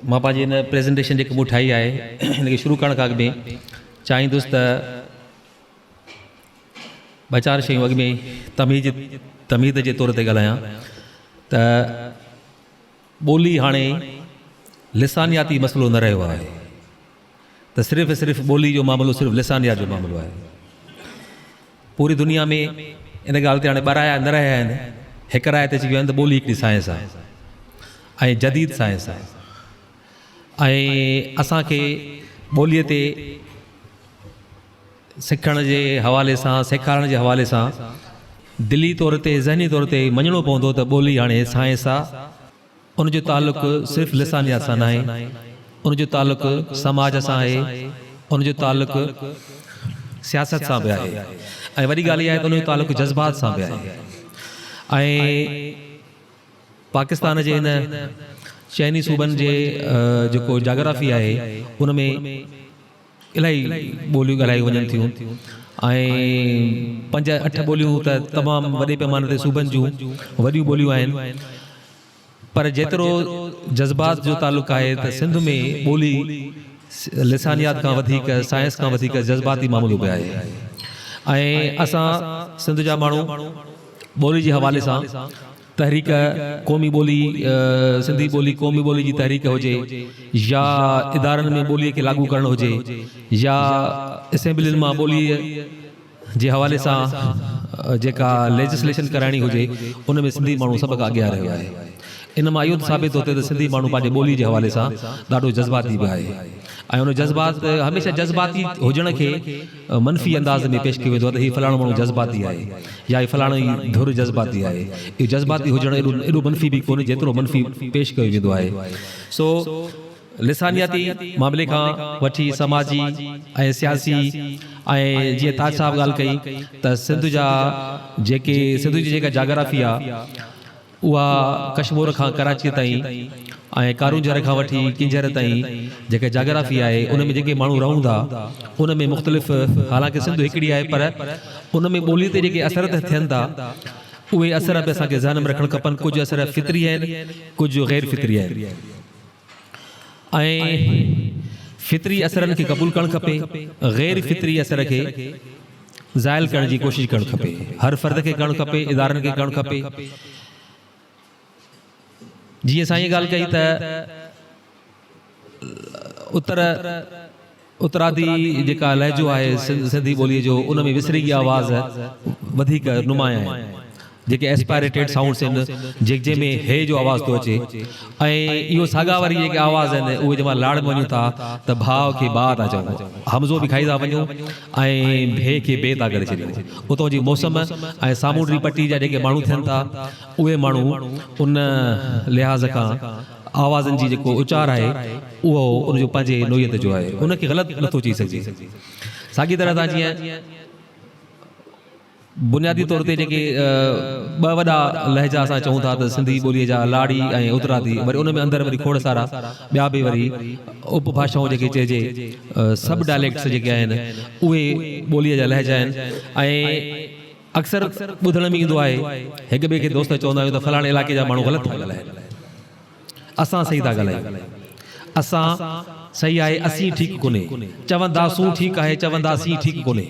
مان پنهنجي هن پريزنٽيشن جيڪي مون ٺاهي آهي هن کي شروع ڪرڻ کان اڳ ۾ چاهيندس ته ٻه چار شيون اڳ ۾ تمهيد تمهيد جي طور تي ڳالهايان ته ٻولي هاڻي لسانياتي مسئلو نه رهيو آهي ته صرف صرف ٻولي جو معاملو صرف لسانيات جو معاملو آهي. پوري دنيا ۾ ان ڳالهه تي هاڻي ٻه رايا نه رهيا آهن، هڪ راء تي اچي ويا آهن ته ٻولي هڪڙي سائنس آهي ۽ جديد سائنس آهي ۽ اسان کي ٻوليء تي سکڻ جي حوالي سان سيکارڻ جي حوالي سان دلي طور تي ذهني طور تي مڃڻو پوندو ته ٻولي هاڻي سائنس آهي. ان جو تعلق صرف لسانيات سان ناهي، ان جو تعلق سماج سان آهي، ان جو تعلق سياست سان به آهي ۽ وڏي ڳالهه اها آهي ته ان جو تعلق جذبات سان به آهي ۽ پاڪستان جي هن چئني صوبن جي جيڪو جاگرافي آهي ان ۾ الاهي ٻوليون ڳالهايون وڃن ٿيون ۽ پنج اٺ ٻوليون ته تمام وڏي پيماني تي صوبن جون وڏيون ٻوليون آهن پر جيترو جذبات جو تعلق آهي ته سنڌ ۾ ٻولي لسانيات کان وڌيڪ سائنس کان وڌيڪ جذباتي معاملو به آهي ۽ اسان سنڌ جا ماڻهو ٻولي جي حوالي سان تحريڪ قومي ٻولي سنڌي ٻولي قومي ٻولي جي تحريڪ هجي يا ادارن ۾ ٻولي کي لاڳو ڪرڻ هجي يا اسيمبلين مان ٻولي جي حوالي سان جيڪا ليجسليشن ڪرائڻي هجي ان ۾ سنڌي ماڻهو سڀ کان اڳيان رهيو آهي. ان مان اهو ته ثابت ٿو ٿئي ته سنڌي ماڻهو پنهنجي ٻولي جي حوالي سان ڏاڍو جذباتي به آهي ۽ ان جذبات هميشه جذباتي هجڻ کي منفي انداز ۾ پيش ڪيو ويندو آهي ته هي فلاڻو ماڻهو جذباتي آهي يا هي فلاڻي ڌر جذباتي آهي. اهو جذباتي هجڻ ايڏو ايڏو منفي به ڪونهي جيترو منفي پيش ڪيو ويندو آهي. سو لسانياتي معاملي کان وٺي سماجي ۽ سياسي ۽ جيئن تاج صاحب ڳالهه ڪئي ته سنڌ جا جيڪي سنڌ جي جيڪا جاگرافي آهي اها ڪشمور کان ڪراچيء تائين ۽ ڪارونجهر کان وٺي ڪينجهر تائين جيڪا جاگرافي آهي ان ۾ جيڪي ماڻهو رهون ٿا ان ۾ مختلف حالانڪه سنڌ هڪڙي آهي پر ان ۾ ٻولي تي جيڪي اثر ٿين ٿا اهي اثر به اسان کي ذهن ۾ رکڻ کپن ڪجهه اثر فطري آهن ڪجهه غير فطري آهن ۽ فطري اثرن کي قبول ڪرڻ کپي غير فطري اثر کي زائل ڪرڻ جي ڪوشش ڪرڻ کپي هر فرد کي ڪرڻ کپي ادارن کي ڪرڻ کپي جيئن سائين ڳالهه ڪئي ته اتر اترادي جيڪا لهجو آهي سنڌي ٻوليء جو ان ۾ وسرڳي آواز وڌيڪ نمايان آهن جيڪي Aspirated Sounds آهن جنهن ۾ هي جو آواز ٿو اچي ۽ اهو ساڳا وري جيڪي آواز آهن اهي جنهن مهل لاڙ ۾ وڃون ٿا ته ڀاء کي با ٿا چئون همزو به کائي ٿا وڃون ۽ ڀي کي بي ٿا ڪري ڇڏيون اتان جي موسم ۽ سامونڊي پٽي جا جيڪي ماڻهو ٿين ٿا اهي ماڻهو ان لحاظ کان آوازن جي جيڪو اچار آهي اهو ان جو پنهنجي نوعيت جو آهي ان کي غلط نٿو چئي سگهجي ساڳي طرح سان جيئن بنيادي طور تي جيڪي ٻه وڏا لهجا اسان چئون ٿا ته سنڌي ٻوليء جا لاڙي ۽ اترادي وري ان ۾ اندر وري کوڙ سارا ٻيا به وري اپ ڀاشائون جيڪي چئجي سب ڊائليڪٽس جيڪي آهن اهي ٻوليء جا لهجا آهن ۽ اڪثر ٻڌڻ ۾ ايندو آهي هڪ ٻئي کي دوست چوندا آهيون ته فلاڻي علائقي جا ماڻهو غلط ٿا ڳالهائن اسان صحيح ٿا ڳالهايون اسان صحيح آهي اسين ٺيڪ ڪونهي چونداسون ٺيڪ آهي چونداسين ٺيڪ ڪونهي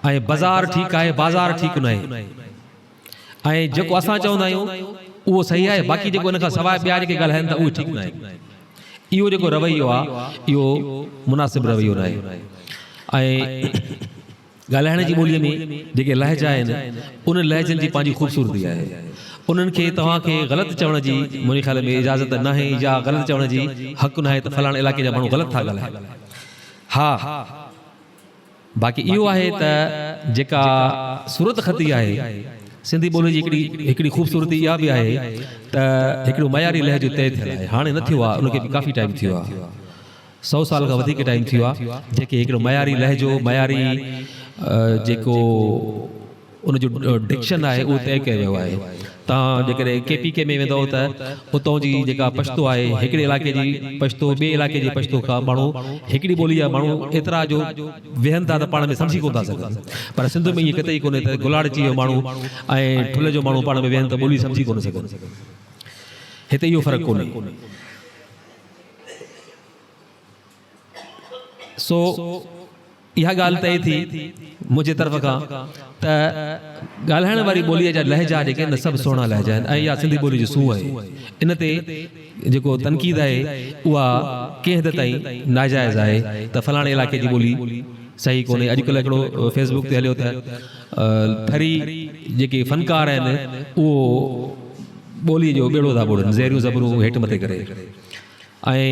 ۽ بزار ٺيڪ آهي بازار ٺيڪ ناهي ۽ جيڪو اسان چوندا آهيون اهو صحيح آهي باقي جيڪو ان کان سواء ٻيا جيڪي ڳالهائن ٿا اهي ٺيڪ ناهن اهو جيڪو رويو آهي اهو مناسب رويو ناهي ۽ ڳالهائڻ جي ٻوليء ۾ جيڪي لهجا آهن انهن لهجن جي پنهنجي خوبصورتي آهي انهن کي توهان کي غلط چوڻ جي منهنجي خيال ۾ اجازت ناهي يا غلط چوڻ جي حق ناهي ته فلاڻي علائقي جا ماڻهو غلط ٿا ڳالهائن ها باقي اهو آهي ته جيڪا صورتخطي آهي سنڌي ٻولي جي هڪڙي هڪڙي خوبصورتي اها به آهي ته هڪڙو معياري لهجو طئي ٿيل آهي هاڻي نه ٿيو آهي ان کي به ڪافي ٽائيم ٿيو آهي سئو سال کان وڌيڪ ٽائيم ٿيو آهي جيڪي هڪڙو معياري لهجو معياري جيڪو ان جو ڊڪشن آهي اهو طئي ڪيو ويو آهي. توهان جيڪڏهن ڪي پي ڪي ۾ ويندؤ ته اتان جي جيڪا پشتو آهي هڪڙي علائقي جي پشتو ٻئي علائقي جي پشتو کان ماڻهو هڪڙي ٻولي جا ماڻهو ايترا جو ويهن ٿا ته پاڻ ۾ سمجهي ڪونه ٿا سگهن پر سنڌ ۾ ائين قطعي ڪونهي ته گلاڙچي جو ماڻهو ۽ ٺل جو ماڻهو پاڻ ۾ ويهن ته ٻولي سمجهي ڪونه سگهن. هتي اهو فرق ڪونهي. سو اها ڳالهه طئي ٿي منهنجي طرف کان ته ڳالهائڻ واري ٻوليء جا لهجا جيڪي آهن سڀ سهڻا لهجا آهن ۽ اها سنڌي ٻوليء جي سونهن آهي. ان تي جيڪو تنقيد آهي اها ڪنهن حد تائين ناجائز آهي ته فلاڻي علائقي جي ٻولي صحيح ڪونهي. اڄڪلهه هڪڙو فيس بڪ تي هليو ته ٿري جيڪي فنڪار آهن اهو ٻوليء جو ٻيڙو ٿا ٻوڙن، زيريون زبرون هيٺ مٿي ڪري. ۽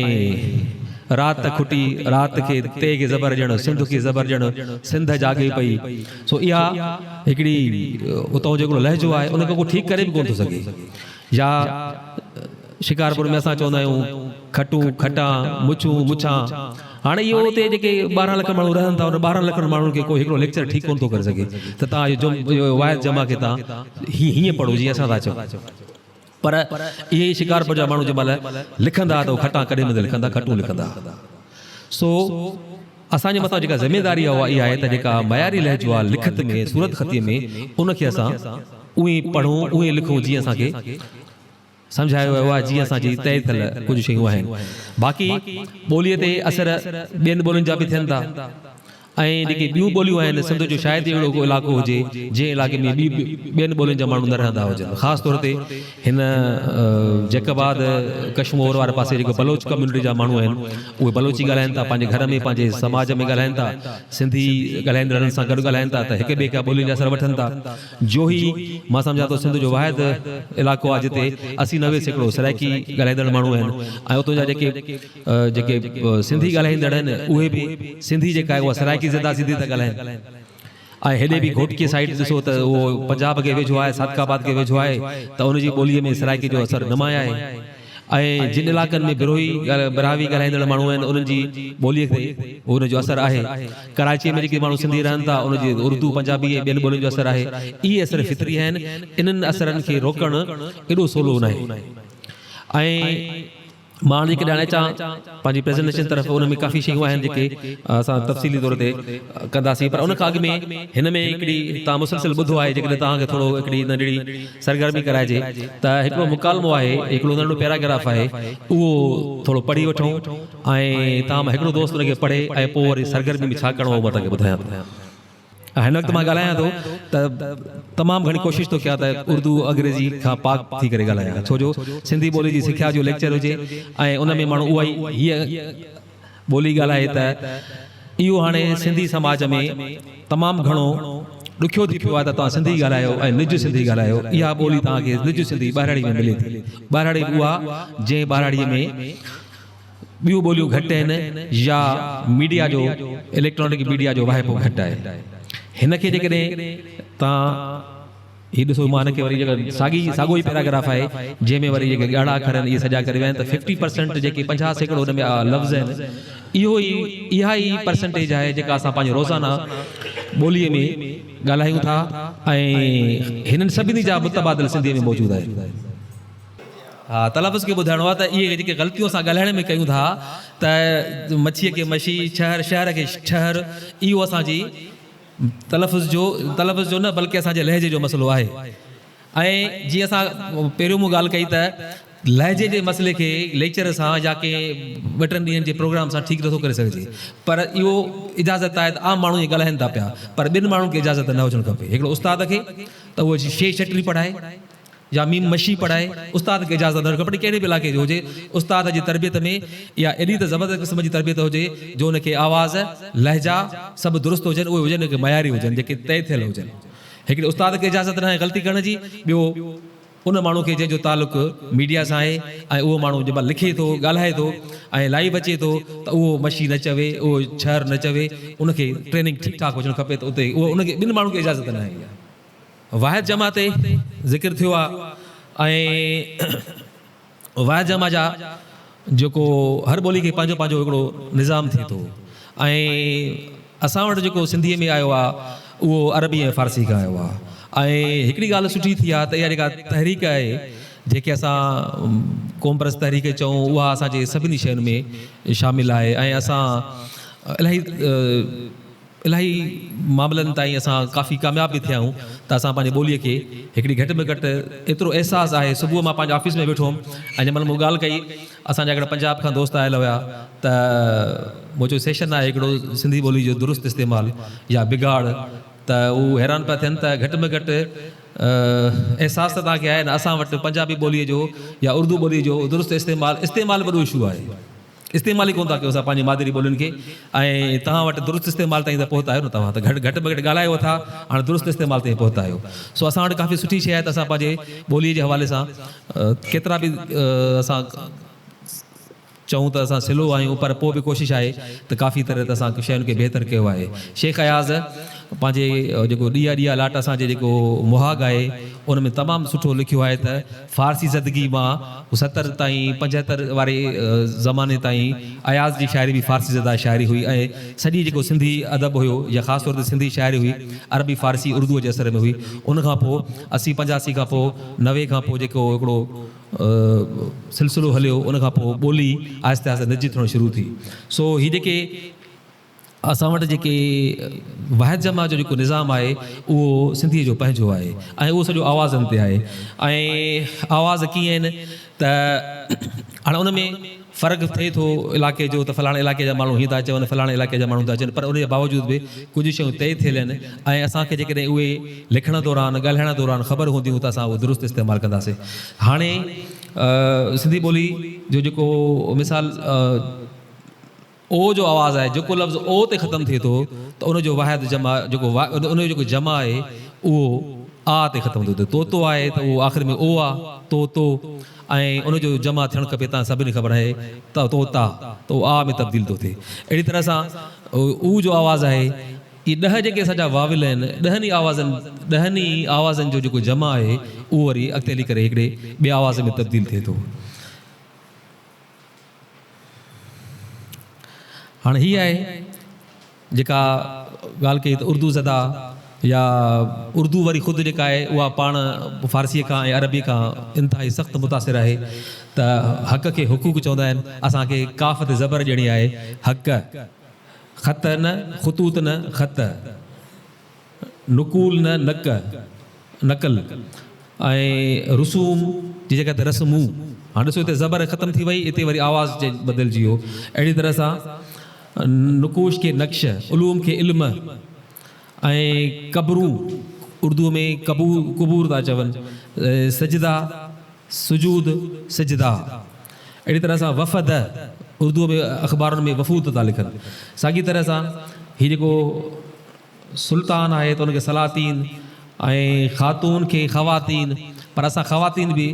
رات کٽي، رات کي تي کي زبر ڏيڻ، سنڌ کي زبر ڏيڻ، سنڌ جاڳي پئي. سو اها هڪڙي اتان جو هڪڙو لهجو آهي، ان کي ڪو ٺيڪ ڪري به ڪونه ٿو سگهي. يا شڪارپور ۾ اسان چوندا آهيون کٽون، کٽان، مڇون، مڇان. هاڻي اهو اتي جيڪي 12 لک ماڻهو رهن ٿا، ان 12 لکن ماڻهن کي ڪو هڪڙو ليڪچر ٺيڪ ڪونه ٿو ڪري سگهي ته توهان اهو واحد جمع کي توهان هيئن پڙهو جيئن اسان ٿا چئون. پر اهي ئي شڪارپور جا ماڻهو جنهن مهل لکندا ته اهي کٽان ڪڏهن به نه لکندا، کٽون لکندا. سو اسان جي مٿان جيڪا ذميداري آهي اها اها آهي ته جيڪا معياري لهجو آهي لکت ۾ صورتخطيء ۾ ان کي اسان اونئين پڙهون، اونئين لکون جيئن اسان کي سمجهايو ويو آهي، جيئن اسان جي طئي ٿيل ڪجهه شيون آهن. باقي ٻوليء تي اثر ٻين ٻولين جا به ٿين ٿا. ۽ جيڪي ٻيون ٻوليون آهن، سنڌ جو شايد ئي اهڙو ڪو علائقو هجي، جنهن علائقي ۾ ٻي ٻين ٻولين جا ماڻهو نه رهندا هجن. خاص طور تي هن جيڪب آباد، ڪشمور واري پاسي جيڪي بلوچ ڪميونٽي جا ماڻهو آهن، اهي بلوچي ڳالهائين ٿا، پنهنجي گهر ۾ پنهنجي سماج ۾ ڳالهائين ٿا، سنڌي ڳالهائيندڙن سان گڏ ڳالهائين ٿا ته هڪ ٻئي کان ٻولين جا اثر وٺن ٿا. جوهي، مان سمجهان ٿو سنڌ جو واحد علائقو آهي جتي 80 90% سرائيڪي ڳالهائيندڙ ماڻهو آهن ۽ اتان جا جيڪي جيڪي سنڌي ڳالهائيندڙ آهن اهي به سنڌي جيڪا آهي اها سرائيڪي زنده سنڌي ٿا ڳالهائين ۽ هيڏي به گهوٽڪي سائيڊ ڏسو ته اهو پنجاب کي ويجهو آهي صادق آباد کي ويجهو آهي ته ان جي ٻوليء ۾ سرائيڪي جو اثر نمايان آهي ۽ جن علائقن ۾ بروهي براهوي ڳالهائيندڙ ماڻهو آهن انهن جي ٻوليء تي ان جو اثر آهي ڪراچيء ۾ جيڪي ماڻهو سنڌي رهن ٿا ان جي اردو پنجابي ۽ ٻين ٻولين جو اثر آهي اهي اثر فطري آهن انهن اثرن کي روڪڻ ايڏو سولو ناهي ۽ مان جيڪڏهن هاڻي اچان پنهنجي پريزنٽيشن طرف ان ۾ ڪافي شيون آهن جيڪي اسان تفصيلي طور تي ڪنداسين پر ان کان اڳ ۾ هن ۾ هڪڙي توهان مسلسل ٻڌو آهي جيڪڏهن توهان کي ٿورو هڪڙي ننڍڙي سرگرمي ڪرائجي ته هڪڙو مڪالمو آهي هڪڙو ننڍڙو پيراگراف آهي اهو ٿورو پڙهي وٺون ۽ توهان مان هڪڙو دوست ان کي پڙهي ۽ پوء وري سرگرمي ۾ ڇا ڪرڻو آهي اهو مان توهان کي ٻڌايان ٿو. هن وقت مان ڳالهايان ٿو ته تمام گهڻي ڪوشش ٿو ڪيان ته اردو انگريزي کان پاڪ ٿي ڪري ڳالهايان ڇو جو سنڌي ٻولي جي سکيا جو ليڪچر هجي ۽ ان ۾ ماڻهو اها ئي هيء ٻولي ڳالهائي ته اهو هاڻي سنڌي سماج ۾ تمام گهڻو ڏکيو ٿي پيو آهي ته توهان سنڌي ڳالهايو ۽ نج سنڌي ڳالهايو اها ٻولي توهان کي نج سنڌي ٻهراڙي ۾ ملي ٿي ٻهراڙي به اها جنهن ٻهراڙي ۾ ٻيون ٻوليون گهٽ آهن يا ميڊيا جو اليڪٽرانڪ ميڊيا جو واهپو گهٽ آهي هن کي جيڪڏهن توهان هي ڏسو مان هن کي وري جيڪا ساڳي ساڳو ئي پيراگراف آهي جنهن ۾ وري جيڪي ڳاڙها اکر آهن اهي سڄا ڪري ويا آهن ته ففٽي پرسنٽ جيڪي 50% ان ۾ لفظ آهن اهو ئي اها ئي پرسنٽيج آهي جيڪا اسان پنهنجي روزانه ٻوليء ۾ ڳالهايون ٿا ۽ هنن سڀني جا متبادل سنڌيء ۾ موجود آهن. ها تلفظ کي ٻڌائڻو آهي ته اهي جيڪي غلطيون اسان ڳالهائڻ ۾ ڪيون ٿا ته مڇيء کي مشي، ڇهر شهر کي ڇهر اهو اسان جي تلفظ جو تلفظ جو نه بلڪه اسان جي لهجي جو مسئلو آهي ۽ جيئن اسان پهريون مون ڳالهه ڪئي ته لهجي جي مسئلي کي ليڪچر سان يا ڪنهن ٻه ٽن ڏينهن جي پروگرام سان ٺيڪ نٿو ڪري سگهجي پر اهو اجازت آهي ته عام ماڻهو ائين ڳالهائن ٿا پيا پر ٻن ماڻهن کي اجازت نه هجڻ کپي هڪڙو استاد کي ته اهو شي شٽري پڙهائي يا ميم مشي پڙهائي، استاد کي اجازت نه کپي ڪهڙي به علائقي جو هجي، استاد جي تربيت ۾ اها ايڏي ته زبردست قسم جي تربيت هجي جو ان کي آواز، لهجا سڀ درست هجن، اهي هجن جيڪي معياري هجن، جيڪي طئي ٿيل هجن. هڪڙي استاد کي اجازت ناهي غلطي ڪرڻ جي، ٻيو ان ماڻهو کي جنهن جو تعلق ميڊيا سان آهي ۽ اهو ماڻهو جنهن مهل لکي ٿو، ڳالهائي ٿو ۽ لائيو اچي ٿو ته اهو مشي نه چوي، اهو ڇهر نه چوي، ان کي ٽريننگ ٺيڪ ٺاڪ هجڻ کپي ته اتي اهو ان کي ٻن ماڻهن کي اجازت ناهي اها. واحد جمع تي ذڪر ٿيو آهي ۽ واحد جمع جا جيڪو هر ٻولي کي پنهنجو پنهنجو هڪڙو نظام ٿئي ٿو ۽ اسان وٽ جيڪو سنڌيء ۾ آيو آهي اهو عربي ۽ فارسي کان آيو آهي ۽ هڪڙي ڳالهه سٺي ٿي آهي ته اها جيڪا تحريڪ آهي جنهن کي اسان قومپرست تحريڪ چئون اها اسان جي سڀني شين ۾ شامل آهي ۽ اسان الاهي. الاهي معاملن تائين اسان ڪافي ڪامياب به ٿيا آهيون ته اسان پنهنجي ٻوليء کي هڪڙي گهٽ ۾ گهٽ ايترو احساس آهي. صبح مان پنهنجي آفيس ۾ ويٺو هوم ۽ جنهن مهل مون ڳالهه ڪئي اسان جا هڪڙا پنجاب کان دوست آيل هيا ته مون چيو سيشن آهي هڪڙو سنڌي ٻولي جو درست استعمال يا بگاڙ ته هو حيران پيا ٿين ته گهٽ ۾ گهٽ احساس ته توهان کي آهي نه اسان وٽ پنجابي ٻوليء جو يا اردو ٻوليء جو درست استعمال استعمال وڏو اشو آهي. استعمال ئي ڪونه ٿا ڪيو اسان پنهنجي مادري ٻولين کي ۽ توهان وٽ درست استعمال تائين ته پهتا آهيو نه توهان ته گهٽ گهٽ ۾ گهٽ ڳالهايو ٿا هاڻي درست استعمال تائين پهتا آهيو سو اسان وٽ ڪافي سٺي شيء آهي ته اسان پنهنجي ٻولي جي حوالي سان ڪيترا به اسان چئون ته اسان سلو آهيون پر پوء به ڪوشش آهي ته ڪافي طرح ته اسان شين کي بهتر ڪيو آهي شيخ اياز پنهنجي جيڪو ڏيئا ڏيئا لاٽ اسان جي جيڪو مهاڳ آهي ان ۾ تمام سٺو لکيو آهي ته فارسي زدگي مان 70 تائين 75 واري زماني تائين اياز جي شاعري به فارسي زده شاعري هئي ۽ سڄي جيڪو سنڌي ادب هيو يا خاص طور تي سنڌي شاعري هئي عربي فارسي اردوء جي اثر ۾ هئي. ان کان پوء 80 85 کان پوء 90 کان پوء جيڪو هڪڙو سلسلو هليو ان کان پوء ٻولي آهستي آهستي نجي ٿيڻ شروع ٿي. سو هي جيڪي اسان وٽ جيڪي واحد جمع جو جيڪو نظام آهي اهو سنڌيء جو پنهنجو آهي ۽ اهو سڄو آوازن تي آهي ۽ آواز ڪيئن آهن ته هاڻي ان ۾ فرق ٿئي ٿو علاقي جو ته فلاڻي علاقي جا ماڻهو هيئن ٿا چون فلاڻي علاقي جا ماڻهو ٿا چون پر ان جي باوجود به ڪجهه شيون طئي ٿيل آهن ۽ اسان کي جيڪڏهن اهي لکڻ دوران ڳالهائڻ دوران خبر هونديون ته اسان اهو درست استعمال ڪنداسين هاڻي سنڌي ٻولي جو جيڪو مثال او جو آواز آهي، جيڪو لفظ او تي ختم ٿئي ٿو ته ان جو واحد جمع جيڪو ان جو جيڪو جمع آهي اهو آ تي ختم ٿو ٿئي. طوطو آهي ته اهو آخر ۾ او آ، طوطو، ۽ ان جو جمع ٿيڻ کپي تان سڀني کي خبر آهي ته طوطا ته اهو آ ۾ تبديل ٿو ٿئي. اهڙي طرح سان او جو آواز آهي. اهي ڏهه جيڪي اسان جا واول آهن، ڏهن ئي آوازن ڏهن ئي آوازن جو جيڪو جمع آهي اهو وري اڳتي هلي ڪري هڪڙي ٻئي آواز ۾ تبديل ٿئي ٿو. هاڻي هي آهي جيڪا ڳالهه ڪئي ته اردو زده يا اردو وري خود جيڪا آهي اها پاڻ فارسيء کان ۽ عربيء کان انتهائي سخت متاثر آهي ته حق کي حقوق چوندا آهن اسان کي ڪاف تي زبر ڏيڻي آهي حق خط نه خطوط نه خط. نقول نه نڪ، نقل، ۽ رسوم جي جڳهه تي رسمون. هاڻ ڏسو هتي زبر ختم ٿي وئي، اتي وري آواز بدلجي ويو. اهڙي طرح سان نقوش کي نقش، علوم کي علم ۽ قبرون اردوء ۾ قبور ٿا چون، سجدا، سجود، سجدا. اهڙي طرح سان وفد اردوء ۾ اخبارن ۾ وفود ٿا لکن. ساڳي طرح سان هي جيڪو سلطان آهي ته ان کي سلاطين ۽ خاتون کي خواتين پر اسان خواتين به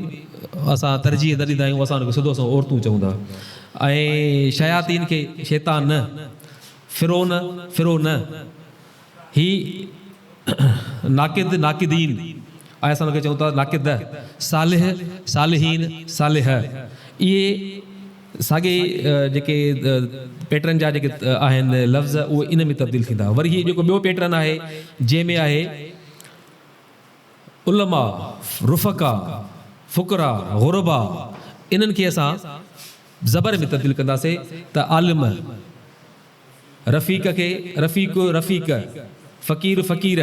اسان ترجيح نه ڏيندا آهيون اسان ان کي سڌو سنئون عورتون چئون ٿا ۽ شياطين کي شيطان نه فرعون فرو نه هي ناقد ناقدين ۽ اسان ان کي چئون ٿا ناقد صالح صالحين صالح اهي ساڳي جيڪي پيٽرن جا جيڪي آهن لفظ اهي ان ۾ تبديل ٿيندا. وري هي جيڪو ٻيو پيٽرن آهي جنهن ۾ آهي علماء، رفقاء، فقراء، غرباء انهن کي اسان زبر ۾ تبديل ڪنداسين ته عالم، رفيق کي رفيق، رفيق، فقير، فقير.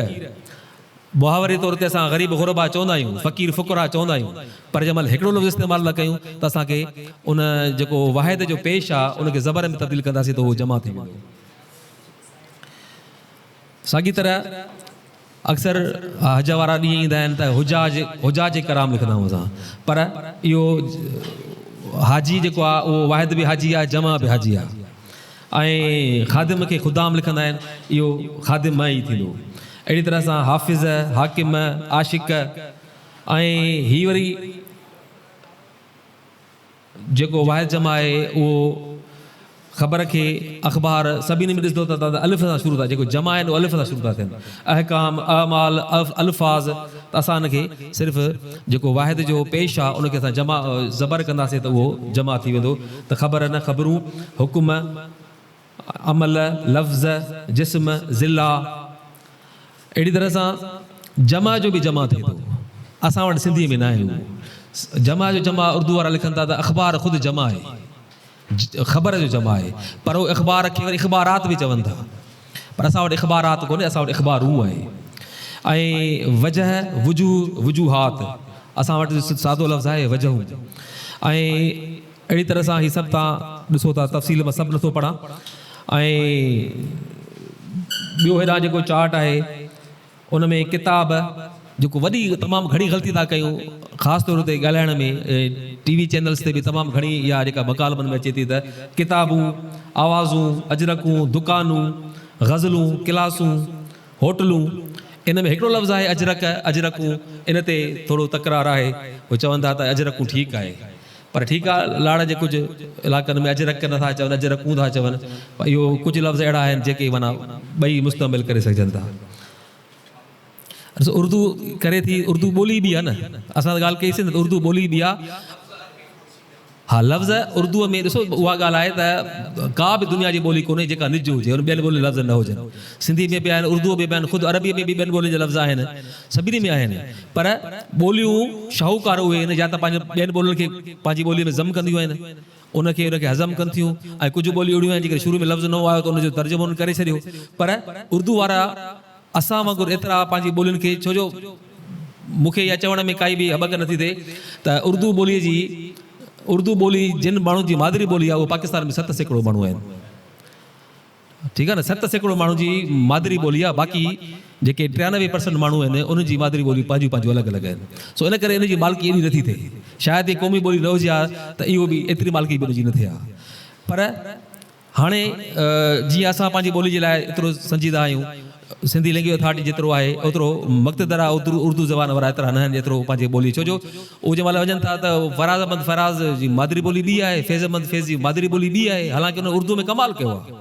محاوري طور تي اسان غريب غربا چوندا آهيون، فقير فقراء چوندا آهيون، پر جنهن مهل هڪڙو لفظ استعمال نه ڪيون ته اسان کي ان جيڪو واحد جو پيش آ ان کي زبر ۾ تبديل ڪنداسين ته اهو جمع ٿي ويندو. ساڳي طرح اڪثر حج وارا ڏينهن ايندا آهن ته حجاج حجاج ڪرام لکندا آهيون اسان پر اهو حاجي جيڪو آهي اهو واحد به حاجي آهي جمع به حاجي آهي ۽ خادم کي خدام لکندا آهن اهو خادم ئي ٿيندو اهڙي طرح سان حافظ حاڪم عاشق ۽ هي وري جيڪو واحد جمع آهي اهو خبر کي اخبار سڀني ۾ ڏسندو ته الف سان شروع ٿا جيڪو جمع آهن اهو الف سان شروع ٿا ٿين احڪام اعمال الفاظ ته اسان ان کي صرف جيڪو واحد جو پيش آهي ان کي اسان جمع زبر ڪنداسين ته اهو جمع ٿي ويندو ته خبر نه خبرون حڪم عمل، لفظ، جسم، ضلع، اهڙي طرح سان جمع جو به جمع ٿئي ٿو. اسان وٽ سنڌيء ۾ ناهي اهو. جمع جو جمع اردو وارا لکن ٿا ته اخبار خود جمع آهي. خبر جو جمع آهي. پر اهو اخبار کي وري اخبارات به چون ٿا. پر اسان وٽ اخبارات ڪونهي اسان وٽ اخبارون آهي ۽ وجه وجوه وجوهات اسان وٽ سادو لفظ آهي وجهون ۽ اهڙي طرح سان هي سڀ توهان ڏسو ٿا تفصيل مان سڀ نٿو پڙهان ۽ ٻيو هيڏانهن جيڪو چارٽ آهي ان ۾ ڪتاب جيڪو وڏي تمام گهڻي غلطي ٿا ڪيون خاص طور تي ڳالهائڻ ۾ ٽي وي چينلز تي به تمام گهڻي اها جيڪا مڪالمن ۾ اچي ٿي ته ڪتابون، آوازون، اجرڪون، دڪانون، غزلون، ڪلاسون، هوٽلون ان ۾ هڪڙو لفظ آهي اجرڪ، اجرڪون ان تي ٿورو تڪرار آهي هو چون ٿا ته اجرڪون ٺيڪ آهي پر ٺيڪ آ لاڙ جي ڪجهه علائقن ۾ اجرڪ نه ٿا چون اجرڪون ٿا چون پر اهو ڪجهه لفظ اهڙا آهن جيڪي معنيٰ ٻئي مستعمل ڪري سگهجن ٿا. ڏسو اردو ڪري ٿي اردو ٻولي به آ نه اسان ته ڳالهه ڪئي سي نه ته اردو ٻولي به آ ها لفظ اردوء ۾ ڏسو اها ڳالهه آهي ته ڪا به دنيا جي ٻولي ڪونهي جيڪا نج هجي ان ٻين ٻولين لفظ نه هجن سنڌي ۾ به آهن اردوء ۾ به آهن خود عربيء ۾ به ٻين ٻولين جا لفظ آهن سڀني ۾ آهن پر ٻوليون شاهوڪار اهي آهن يا ته پنهنجي ٻين ٻولين کي پنهنجي ٻوليء ۾ ضم ڪنديون آهن، ان کي ان کي هضم ڪن ٿيون ۽ ڪجهه ٻوليون اهڙيون آهن جيڪڏهن شروع ۾ لفظ نئون آيو ته ان جو ترجمو انهن ڪري ڇڏيو پر اردو وارا اسان وانگر ايترا پنهنجي ٻولين کي ڇو جو مون کي اها چوڻ ۾ ڪائي به هٻڪ نٿي ٿئي ته اردو ٻوليء جي اردو ٻولي جن ماڻهن جي مادري ٻولي آهي اهي پاڪستان ۾ 7% ماڻهو آهن. ٺيڪ آهي نه 7% ماڻهن جي مادري ٻولي آهي باقي جيڪي 93 پرسنٽ ماڻهو آهن انهن جي مادري ٻولي پنهنجون پنهنجون الڳ الڳ آهن سو ان ڪري ان جي مالڪي ايڏي نٿي ٿئي شايد هي قومي ٻولي نه هجي ها ته اهو به ايتري مالڪي به ان جي نه ٿئي ها پر هاڻي جيئن اسان پنهنجي ٻولي جي لاء ايترو سنجيده آهيون سنڌي لينگويج اٿارٽي جيترو آهي اوترو مقتدره اردو زبان وارا ايترا نه آهن جيترو پنهنجي ٻولي ڇو جو اهي جنهن مهل وڃن ٿا ته فراز احمد فراز جي مادري ٻولي ٻي آهي، فيض احمد فيض جي مادري ٻولي ٻي آهي، حالانڪه انهن اردوء ۾ ڪمال ڪيو آهي.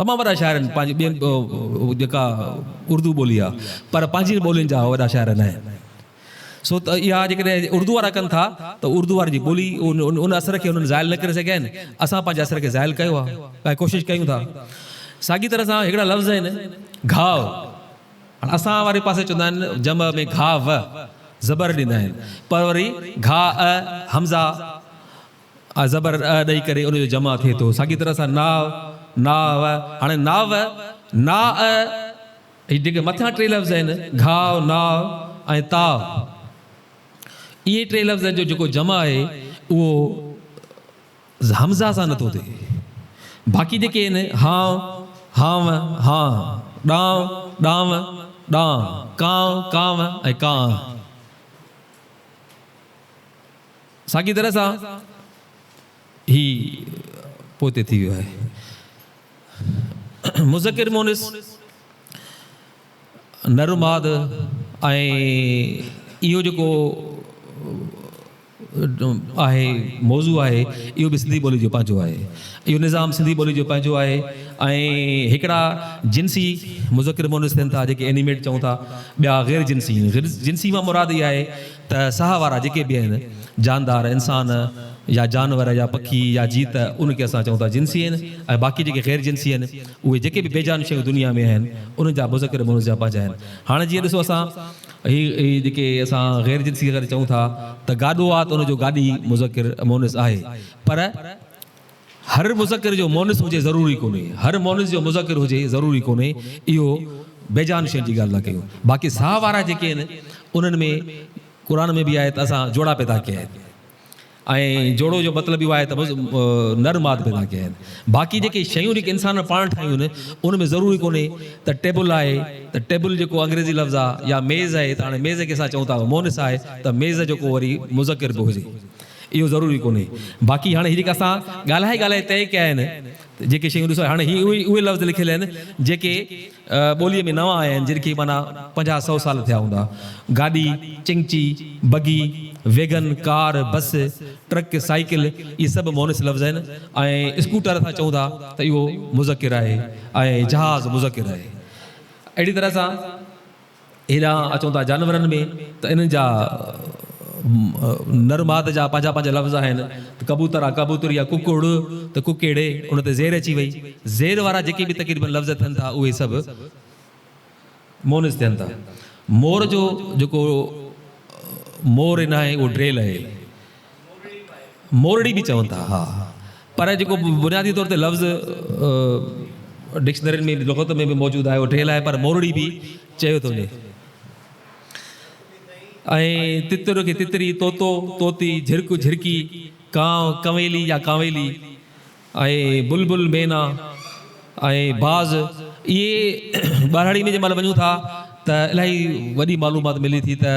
تمام وڏا شاعر آهن پنهنجي ٻين جيڪا اردو ٻولي آهي پر پنهنجين ٻولين جا وڏا شاعر نه آهن. سو ته اها جيڪڏهن اردو وارا ڪن ٿا ته اردو وارن جي ٻولي ان اثر کي انهن زائل نه ڪري سگهيا آهن، اسان پنهنجي اثر کي زائل ڪيو آهي ۽ ڪوشش ڪيون ٿا. ساڳي طرح سان هڪڙا لفظ آهن گهاء. هاڻ اسان واري پاسي چوندا آهن جمع ۾ گها و زبر ڏيندا آهن پر وري گها ا همزه ا زبر ا ڏئي ڪري ان جو جمع ٿئي ٿو ساڳي طرح سان ناء ناء و هاڻي ناء و ناء هي جيڪي مٿيان ٽي لفظ آهن گهاء ناء ۽ تاء اهي ٽي لفظن جو جيڪو جمع آهي اهو همزه سان نٿو ٿئي. باقي جيڪي آهن هانء، هانء، هانء، ڏانء، ڏانء، ڏانء، ڪانء، ڪانء ۽ ڪانء. ساڳي طرح سان هي پوئتي ٿي ويو آهي. مذڪر مونث. نر ماد ۽ اهو جيڪو آهي موضوع آهي اهو به سنڌي ٻولي جو پنهنجو آهي اهو نظام سنڌي ٻولي جو پنهنجو آهي ۽ هڪڙا جنسي مذڪر مونث ٿين ٿا جيڪي اينيميٽ چئون ٿا ٻيا غير جنسي غير جنسي مان مراد اها آهي ته ساهه وارا جيڪي به آهن جاندار انسان يا جانور يا پکي يا جيت ان کي اسان چئون ٿا جنسي آهن ۽ باقي جيڪي غير جنسي آهن اهي جيڪي به بيجان شيون دنيا ۾ آهن انهن جا مذڪر مونث جا پنهنجا آهن. هاڻي جيئن ڏسو اسان هي هي جيڪي اسان غير جنسي اگر چئون ٿا ته گاڏو آ ته ان جو گاڏي مذڪر مونث آهي پر هر مذڪر جو مونث هجي ضروري ڪونهي هر مونث جو مذڪر هجي ضروري ڪونهي اهو بيجان شين جي ڳالهه ٿا ڪيون باقي ساهه وارا جيڪي آهن انهن ۾ قرآن ۾ به آهي ته اسان جوڙا پيدا ڪيا آهن. ۽ جوڙو جو مطلب اهو آهي ته نر ماد پيدا ڪيا آهن. باقي جيڪي شيون جيڪي انسانن پاڻ ٺاهيون آهن ان ۾ ضروري ڪونهي ته ٽيبل آهي ته ٽيبل جيڪو انگريزي لفظ آهي يا ميز آهي ته هاڻي ميز کي اسان چئون ٿا مونث آهي ته ميز جيڪو وري مذڪر به هجي اهو ضروري ڪونهي. باقي هاڻي هي جيڪي اسان ڳالهائي ڳالهائي طئي ڪيا آهن جيڪي شيون ڏسو هاڻي هي اهي لفظ لکيل آهن جيڪي ٻوليء ۾ نوان آيا آهن، جن کي معنيٰ پنجاهه سئو سال ٿيا هوندا. گاڏي، چنگچي، بگي، ويگن، ڪار، بس، ٽرڪ، سائيڪل اهي سڀ مونث لفظ آهن ۽ اسڪوٽر اسان چئون ٿا ته اهو مذڪر آهي ۽ جهاز مذڪر آهي. اهڙي طرح سان هيڏانهن اچون ٿا جانورن ۾ ته انهن جا نر ماد جا پنهنجا پنهنجا لفظ آهن ته ڪبوتر آ ڪبوتري آ ڪڪڙ ته ڪڪيڙي ان تي زير اچي وئي زير وارا جيڪي به تقريبن لفظ ٿين ٿا اهي سڀ مونث ٿين ٿا مور جو جيڪو مور ناهي اهو ڊريل آهي مورڙي به چون ٿا ها پر جيڪو بنيادي طور تي لفظ ڊڪشنرين ۾ لغت ۾ به موجود آهي اهو ڊيل آهي پر مورڙي به چيو ٿو وڃي. ۽ تتر کي تتري، طوطو، طوطي، جهرڪ، جهرڪي، ڪانء، ڪنويلي يا ڪانويلي ۽ بلبل، مينا ۽ باز اهي ٻهراڙي ۾ جنهن مهل وڃون ٿا ته الاهي وڏي معلومات ملي ٿي ته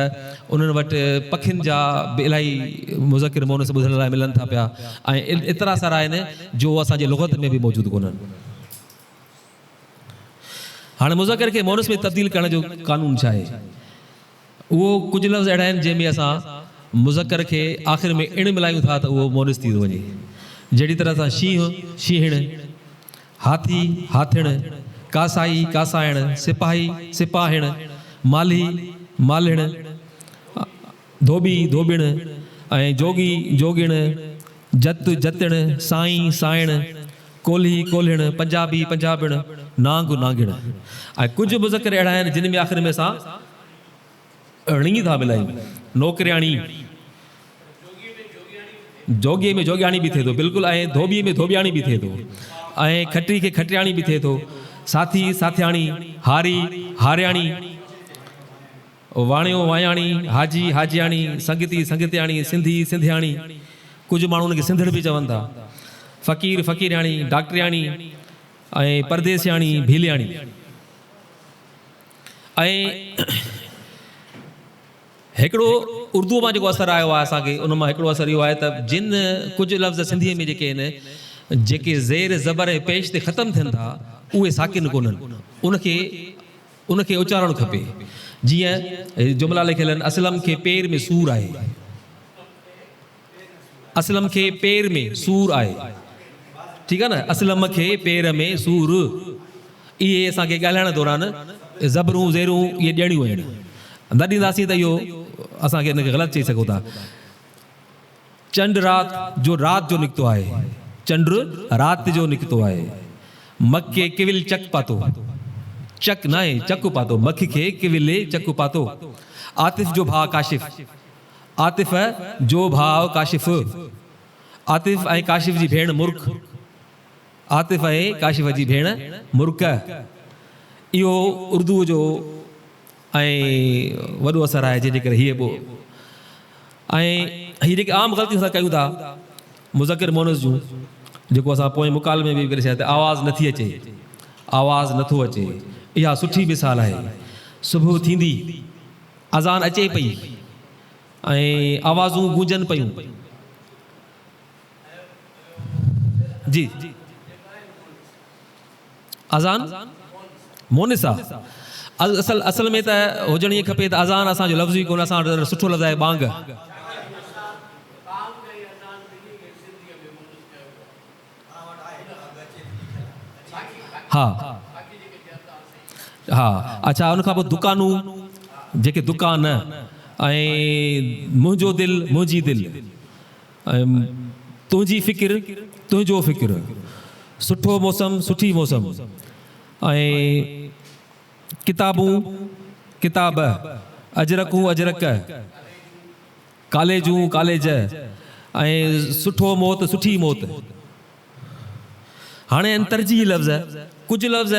انهن وٽ پکين جا به الاهي مذڪر مونث ٻڌڻ لاء ملن ٿا پيا ۽ ايترا سارا آهن جو اسان جي لغت ۾ به موجود ڪونهن. هاڻي مذڪر کي مونث ۾ تبديل ڪرڻ جو قانون ڇا آهي؟ اهو ڪجهه لفظ اهڙا آهن جنهن ۾ اسان مذڪر کي آخر ۾ اڻ ملايون ٿا ته اهو مونث ٿي ٿو وڃي. جهڙي طرح سان شينهن، شينهڻ، هاٿي، هاٿڻ، ڪاسائي، ڪاسائڻ، سپاهي، سپاهڻ، مالهي، مالهڻ، ڌوٻي، ڌوٻڻ ۽ جوڳي، جوڳڻ، جت، جتڻ، سائين، سائڻ، ڪولهي، ڪولهڻ، پنجابي، پنجابڻ، نانگ، نانگڻ ۽ ڪجهه مذڪر اهڙا آهن جن ۾ آخر ۾ اسان ڻي ٿا ملايون، نوڪرياڻي، جوڳيء ۾ جوڳياڻي به ٿئي ٿو بلڪل ۽ ڌوٻيء ۾ ڌوٻياڻي به ٿئي ٿو ۽ کٽري کي کٽرياڻي به ٿئي ٿو، ساٿي، ساٿياڻي، هاري، هارياڻي، واڻيو، واياڻي، حاجي، حاجياڻي، سنگتي، سنگتياڻي، سنڌي، سنڌياڻي، ڪجهه ماڻهو ان کي سنڌڙ به چون ٿا، فقير، فقيرياڻي، ڊاڪٽرياڻي ۽ پرديسياڻي، ڀيلياڻي ۽ هڪڙو اردوء مان جيڪو اثر آيو آهي اسان کي ان مان هڪڙو اثر اهو آهي ته جن ڪجهه لفظ سنڌيء ۾ جيڪي آهن جيڪي زير، زبر ۽ پيش تي ختم ٿين ٿا اهي ساڪن ڪونهن ان کي ان کي اچارڻ کپي. جيئن جملا لکيل آهن، اسلم کي پير ۾ سور آهي. اسلم کي پير ۾ سور آهي. ٺيڪ آهي نه اسلم کي پير ۾ سور. اهي اسان کي ڳالهائڻ دوران زبرون زيرون اهي ڏيڻيون آهن. نه ڏينداسين ته اهو اسان کي ان کي غلط چئي سگهون ٿا. چنڊ رات جو رات جو نڪتو آهي. چنڊ رات جو نڪتو آهي. مک کي ڪيول چڪ پاتو. چڪ ناهي چڪ پاتو. مک کي ڪيولي چڪ پاتو. عاطف جو ڀاء ڪاشف. عاطف جو ڀاء ڪاشف. عاطف ۽ ڪاشف جي ڀيڻ مرڪ. عاطف ۽ ڪاشف جي ڀيڻ مرڪ. اهو اردوء جو ۽ وڏو اثر آهي جنهن جي ڪري هيء ٻو ۽ هي جيڪي عام غلطيون اسان ڪيون ٿا مذڪر مونث جون جيڪو اسان پوئين مڪالمي ۾ به ڪري ڇڏيا ته آواز نٿي اچي آواز نٿو اچي اها سٺي مثال آهي صبح ٿيندي اذان اچي پئي ۽ آوازون گونجن پيون جي اذان مونث آ اصل اصل ۾ ته هجڻ ائين کپي ته اذان اسان جو لفظ ئي ڪونه اسان وٽ سٺو لفظ آهي ٻانگ. ها ها اڇا ان کان پوء دڪانون جيڪي دڪان ۽ منهنجو دل منهنجي دل. ۽ تنهنجي فڪر، تنهنجو فڪر. سٺو موسم، سٺي موسم. ۽ ڪتابون، ڪتاب. اجرڪون، اجرڪ. ڪاليجون، ڪاليج. ۽ سٺو موت، سٺي موت. هاڻي آهن ترجيحي لفظ. ڪجهه لفظ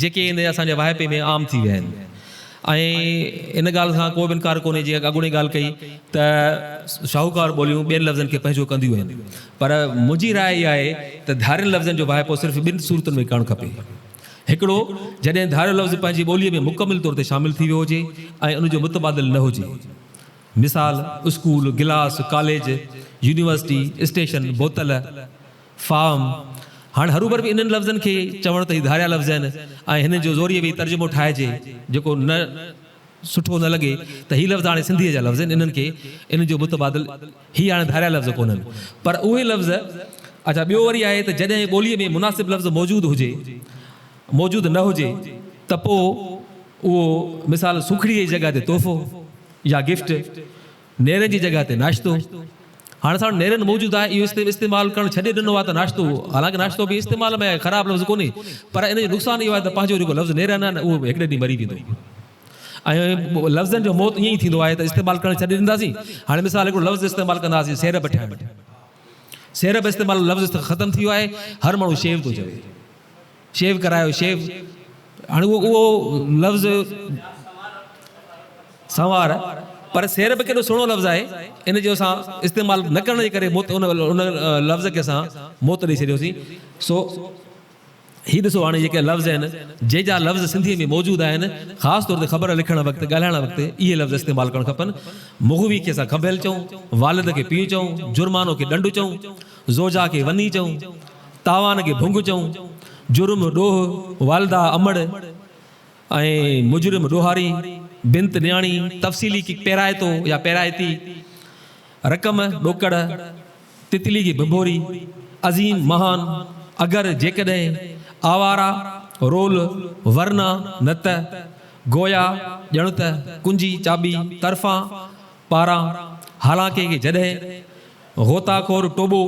جيڪي ان اسان جي واهپي ۾ عام ٿي ويا آهن ۽ ان ڳالهه کان ڪو به انڪار ڪونهي جيئن اڳوڻي ڳالهه ڪئي ته شاهوڪار ٻوليون ٻين لفظن کي پنهنجو ڪنديون آهن پر منهنجي راء اها آهي ته ڌارين لفظن جو واهپو صرف ٻن صورتن ۾ ڪرڻ کپي. هڪڙو جڏهن ڌاريو لفظ پنهنجي ٻوليء ۾ مڪمل طور تي شامل ٿي ويو هجي ۽ ان جو متبادل نه هجي. مثال، school, glass, college, university, station, بوتل، فارم. هاڻ هروڀر به انهن لفظن کي چوڻ ته هي ڌاريا لفظ آهن ۽ هنن جو زوريء ويهي ترجمو ٺاهجي جيڪو نه سٺو نه لڳي ته هي لفظ هاڻي سنڌيء جا لفظ آهن انهن کي انهن جو متبادل هي هاڻي ڌاريا لفظ ڪونهن پر اهي لفظ اڇا ٻيو وري آهي ته جڏهن ٻوليء ۾ مناسب لفظ موجود هجي موجود نه هجي ته پوء اهو مثال سوکڙيء جي جڳهه تي تحفو يا گفٽ، نيرن جي جڳهه تي ناشتو. هاڻ اسان وٽ نيرن موجود آهي، اهو استعمال ڪرڻ ڇڏي ڏنو آهي ته ناشتو، حالانڪه ناشتو به استعمال ۾ آهي، خراب لفظ ڪونهي، پر ان جو نقصان اهو آهي ته پنهنجو جيڪو لفظ نيرن آهي نه اهو به هڪڙي ڏينهن مري ويندو ۽ لفظن جو موت ائين ئي ٿيندو آهي ته استعمال ڪرڻ ڇڏي ڏينداسين. هاڻي مثال هڪڙو لفظ استعمال ڪندا هئاسين سيرب ٺاهڻ، سيرب استعمال لفظ ختم ٿي ويو آهي، هر ماڻهو شيو ٿو چوي. شيو ڪرايو شيو هاڻي اهو اهو لفظ سنوار پر سير به ڪيڏو سهڻو لفظ آهي ان جو اسان استعمال نه ڪرڻ جي ڪري موت ان ان لفظ کي اسان موت ڏئي ڇڏيوسين سو هي ڏسو هاڻي جيڪي لفظ آهن جنهن جا لفظ سنڌيء ۾ موجود آهن خاص طور تي خبر لکڻ وقت ڳالهائڻ وقت اهي لفظ استعمال ڪرڻ کپن مغوي کي اسان کنڀيل چئون والد کي پيء چئون جرمانو کي ڏنڊ چئون زوجا کي وني چئون تاوان کي ڀنگ چئون جرم ڏوهه والده امڙ ۽ مجرم ڏوهاري بنت نياڻي تفصيلي کي پيرائتو يا پيرائتي رقم ڏوڪڙ تتلي کي ڀنڀوري عظيم مهان اگر جيڪڏهن آوارا رول ورنه نه ته گويا ڄڻ ته ڪنجي چاٻي طرفان پاران حالانڪه کي جڏهن غوطه خور ٽوٻو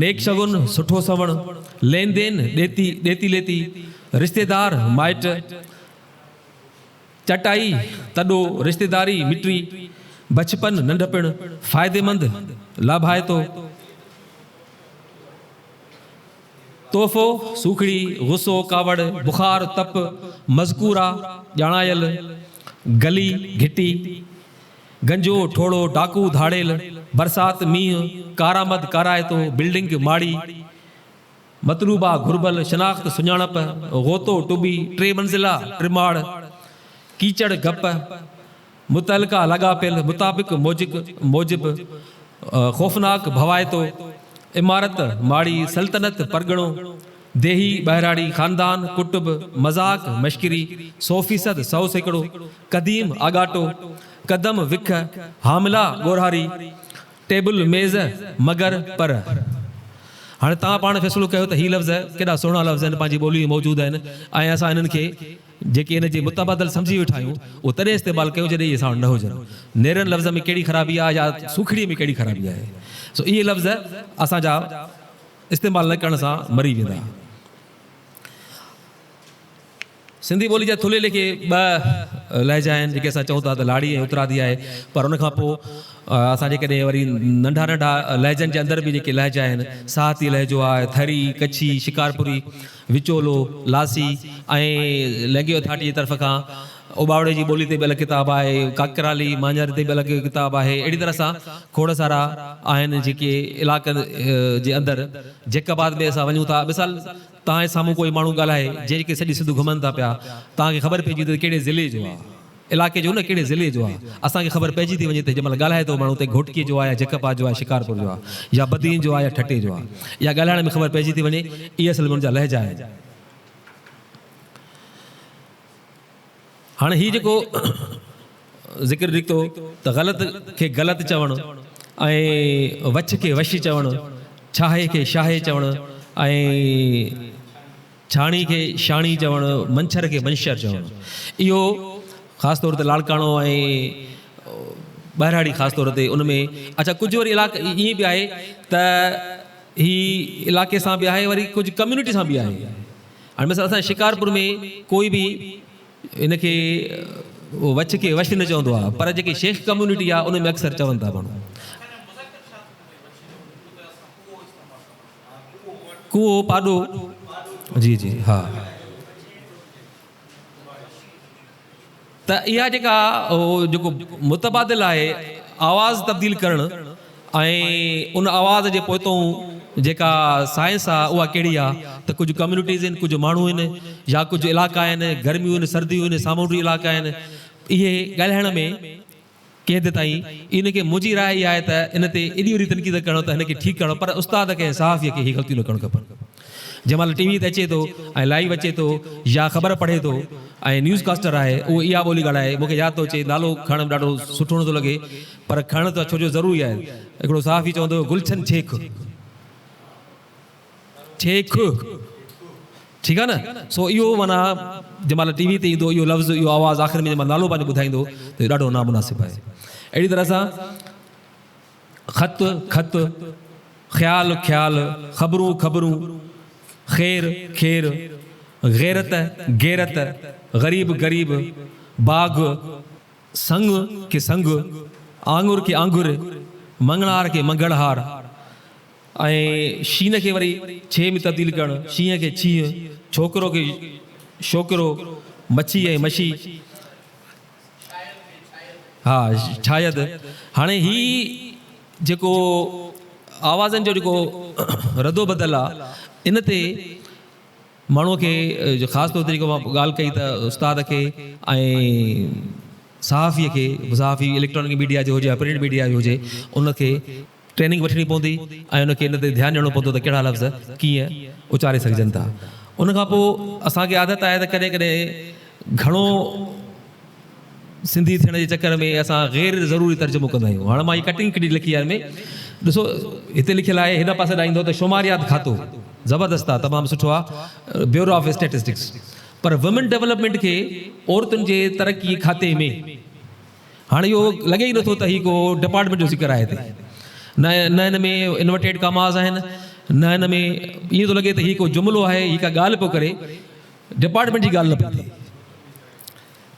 نيڪ شگون سٺو سوڻ لين دين ڏيتي ڏيتي ليتي رشتيدار مائٽ چٽائي تڏو رشتيداري مٽي بچپن ننڍپڻ فائديمند لاڀائتو تحفو سوکڙي غصو ڪاوڙ بخار تپ مذڪوره ڄاڻايل گلي گهٽي گنجو ٺوڙهو ڊاڪو ڌاڙيل برسات مينهن ڪارآمد ڪارائتو بلڊنگ ماڙي مطلوبه گهربل شناخت سڃاڻپ غوطو ٽٻي ٽي منزله ٽماڙ ڪيچڙ گپ متعلقه لاڳاپيل مطابق موجب خوفناڪ ڀوائتو عمارت ماڙي سلطنت پرڳڻو ديهي ٻهراڙي خاندان ڪٽب مذاق مشڪري سو فيصد 100%. قديم آڳاٽو قدم وک حامله ڳورهاري ٽيبل ميز مگر پر. هاڻي توهان پاڻ فيصلو ڪيو ته هي لفظ ڪيڏا سهڻا لفظ آهن پنهنجي ٻولي ۾ موجود آهن ۽ اسان انهن کي جيڪي ان جي متبادل سمجهي ويٺا آهيون اهو تڏهن استعمال ڪيون جڏهن اهي اسان وٽ نه هجن. نيرن لفظ ۾ ڪهڙي خرابي آهي يا سوکڙي ۾ ڪهڙي خرابي آهي سو اهي لفظ اسان جا استعمال نه ڪرڻ سان مري ويندا. سنڌي ٻولي جا ٿلهي ليکي ٻه لهجا آهن جيڪي اسان چئون ٿا ته لاڙي ۽ اترادي آهي پر ان کان پوء اسان جيڪڏهن وري ننڍا ننڍا لهجن جي اندر به جيڪي لهجا آهن ساهتي لهجو آهي ٿري ڪڇي شڪارپوري وچولو لاسي ۽ لينگي اٿارٽي جي طرف کان اٻاوڙي جي ٻولي تي به الڳ ڪتاب آهي ڪاڪرالي مانجهاري تي به الڳ ڪتاب آهي اهڙي طرح سان کوڙ سارا آهن جيڪي علائقن جي اندر جيڪب آباد ۾ اسان وڃون ٿا مثال توهان جي سامهون ڪوئي ماڻهو ڳالهائي، جنهن کي سڄي سنڌ گهمن ٿا پيا، توهان کي خبر پئجي ويندي ته ڪهڙي ضلعي جو آهي. علائقي جو نه، ڪهڙي ضلعي جو آهي. اسان کي خبر پئجي ٿي وڃي ته جنهن مهل ڳالهائي ٿو ماڻهو ته گهوٽڪي جو آهي يا جيڪب آباد جو آهي، شڪارپور جو آهي يا بدين جو آهي يا ٺٽي جو آهي. اها ڳالهائڻ ۾ خبر پئجي ٿي وڃي. اهي اصل ۾ ان جا لهجا آهن. هاڻي هي جيڪو ذڪر نڪتو ته غلط کي غلط چوڻ ۽ وڇ کي وش چوڻ، ڇاهي کي شاهي چوڻ ۽ ڇاڻي کي شاڻي چوڻ، منڇر کي منشر چوڻ اهو خاص طور تي لاڙڪاڻو ۽ ٻهراڙي خاص طور تي ان ۾ اڇا ڪجهه وري علائقي ائين به آهي ته هي علائقي سان به آهي وري ڪجهه ڪميونٽي سان به آهي. هاڻي مثال اسان شڪارپور ۾ ڪوئي به ان کي وڇ کي وش نه چوندو آهي پر جيڪي شيخ ڪميونٽي آهي ان ۾ اڪثر چون ٿا ماڻهو. ڪوئو پاڏو جي جي ها. ته اها جيڪا جيڪو متبادل آهي آواز تبديل ڪرڻ ۽ ان آواز جي پوئتون جيڪا سائنس آهي اها ڪهڙي آهي ته ڪجهه ڪميونٽيز آهن ڪجهه ماڻهو آهن يا ڪجهه علائقا آهن گرميون آهن سرديون آهن سامونڊي علائقا آهن اهي ڳالهائڻ ۾ ڪنهن حد تائين ان کي منهنجي راء اها آهي ته ان تي ايڏي وڏي تنقيد ڪرڻ ته هن کي ٺيڪ ڪرڻو پر استاد کي ۽ صحافي کي هي غلطيون نه ڪرڻ کپن. جنهن مهل ٽي وي تي اچي ٿو ۽ لائيو اچي ٿو يا خبر پڙهي ٿو ۽ نيوز ڪاسٽر آهي اهو اها ٻولي ڳالهائي مون کي ياد ٿو اچي نالو کڻڻ ڏاڍو سٺو نٿو لڳي پر کڻڻ ته ڇو جو ضروري آهي هڪڙو صحافي چوندو هو گلڇن ڇيک ڇيک ٺيڪ آهي نه سو اهو معنيٰ جنهن مهل ٽي وي تي ايندو اهو لفظ اهو آواز آخر ۾ جنهن مهل نالو پنهنجو ٻڌائيندو ته اهو ڏاڍو نامناسب آهي اهڙي طرح سان خط خط خيال خيال خبرون خبرون خير خير غيرت غيرت غريب غريب باغ سڱ کي سنگ آڱر کي آنگر مڱڻهار کي منگڙهار. ۽ شين کي وري ڇي ۾ تبديل ڪرڻ، شينهن کي ڇينهن، ڇوڪرو کي شوڪرو، مڇي ۽ مشي، ها شايد هاڻي هي جيڪو آوازن جو جيڪو ردو بدل آ ان تي ماڻهوء کي خاص طور تي جيڪو مان ڳالهه ڪئي ته استاد کي ۽ صحافيء کي صحافي اليڪٽرانڪ ميڊيا جو هجي يا پرنٽ ميڊيا جو هجي ان کي ٽريننگ وٺڻي پوندي ۽ ان کي ان تي ڌيان ڏيڻو پوندو ته ڪهڙا لفظ ڪيئن اچاري سگهجن ٿا. ان کان پوء اسان کي عادت آهي ته ڪڏهن ڪڏهن گهڻو سنڌي ٿيڻ جي چڪر ۾ اسان غير ضروري ترجمو ڪندا آهيون. هاڻ مان هي ڪٽنگ ڪڍي لکي آهي ان ۾ ڏسو هتي لکيل آهي هن پاسي ڏانهن ايندو ته شماريات کاتو زبردست آهي تمام سٺو آهي bureau of statistics per women development کي عورتن جي ترقي کاتي ۾ هاڻي اهو لڳي ئي نٿو ته هي ڪو ڊپارٽمينٽ جو ذڪر آهي هتي نه نه هن ۾ انورٽيڊ ڪاماز آهن نه هن ۾ ائين ٿو لڳي ته هي ڪو جملو آهي هي ڪا ڳالهه پيو ڪري ڊپارٽمينٽ جي ڳالهه نه پئي ٿئي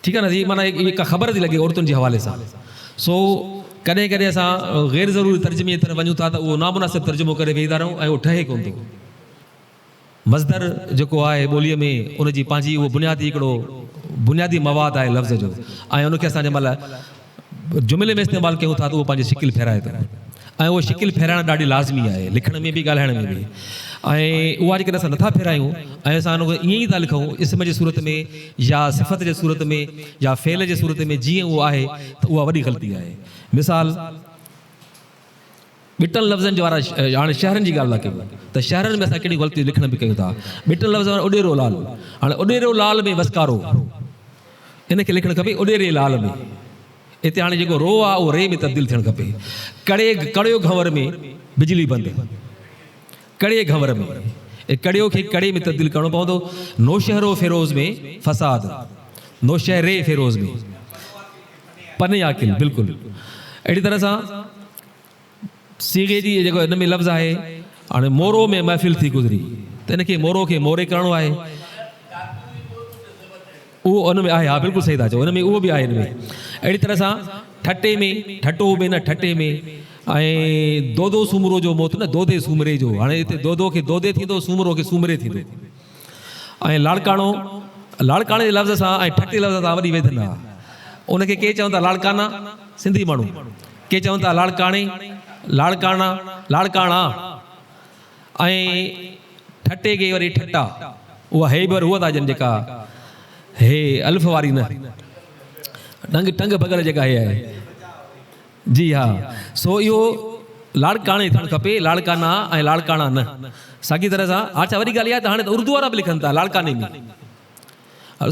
ٺيڪ آهي نه هي معنيٰ هي ڪا خبر ٿي لڳي عورتن جي حوالي سان سو ڪڏهن ڪڏهن اسان غير ضروري ترجمي جي طرف وڃون ٿا ته اهو نامناسب ترجمو ڪري ويهي ٿا رهون ۽ اهو ٺهي ڪونه ٿو. مصدر جيڪو آهي ٻوليء ۾ ان جي پنهنجي اهو بنيادي هڪڙو بنيادي مواد آهي لفظ جو ۽ ان کي اسان جنهن مهل جملي ۾ استعمال ڪيون ٿا ته اهو پنهنجي شڪل ڦيرائي ٿو ۽ اهو شڪل ڦيرائڻ ڏاڍي لازمي آهي لکڻ ۾ به ڳالهائڻ ۾ به ۽ اها جيڪڏهن اسان نٿا ڦيرايون ۽ اسان ان کي ائين ئي ٿا لکون اسم جي صورت ۾ يا صفت جي صورت ۾ يا فعل جي صورت ۾ جيئن اهو آهي ته اها وڏي غلطي آهي مثال ٻٽن لفظن جي وارا هاڻي شهرن جي ڳالهه ٿا ڪيون ته شهرن ۾ اسان ڪهڙيون غلطيون لکڻ به ڪيون ٿا. ٻٽن لفظن وارا اڏيرو لال هاڻي اڏيرو لال ۾ وسڪارو ان کي لکڻ کپي اڏيري لال ۾ اتي هاڻي جيڪو رو آ اهو ري ۾ تبديل ٿيڻ کپي. ڪڙي ڪڙيو گهنور ۾ بجلي بند ڪڙي گهنور ۾ ڪڙيو کي ڪڙي ۾ تبديل ڪرڻو پوندو. نوشهرو فيروز ۾ فساد نوشهري فيروز ۾ پني عاقل بلڪل اهڙي طرح سان صيغي جي جيڪو ان ۾ لفظ آهي هاڻي مورو ۾ محفل ٿي گذري ته ان کي مورو کي موري ڪرڻو آهي اهو ان ۾ آهي ها بلڪل صحيح ٿا چئو ان ۾ اهو به آهي ان ۾ اهڙي طرح سان ٺٽي ۾ ٺٽو ۾ نه ٺٽي ۾ ۽ دودو سومرو جو موت نه دودي سومري جو هاڻي هتي دودو کي دودي ٿيندو سومرو کي سومري ٿيندو ۽ لاڙڪاڻو لاڙڪاڻي جي لفظ سان ۽ ٺٽي لفظ سان وڏي ويڌن آهي ان کي ڪي چون ٿا لاڙڪانا سنڌي ماڻهو ڪي چون ٿا لاڙڪاڻي، لاڙڪاڻا، لاڙڪاڻا ۽ ٺٽي کي وري ٺٽا اها هي به وري اها ٿا ڏين جيڪا هي الف واري نه ٽنگ ٽنگ ڀڳل جيڪا هي آهي جي ها سو اهو لاڙڪاڻي ٿيڻ کپي لاڙڪانا ۽ لاڙڪاڻا نه ساڳي طرح سان اڇا وڏي ڳالهه اها آهي ته هاڻي ته اردو وارا به لکن ٿا لاڙڪاني ۾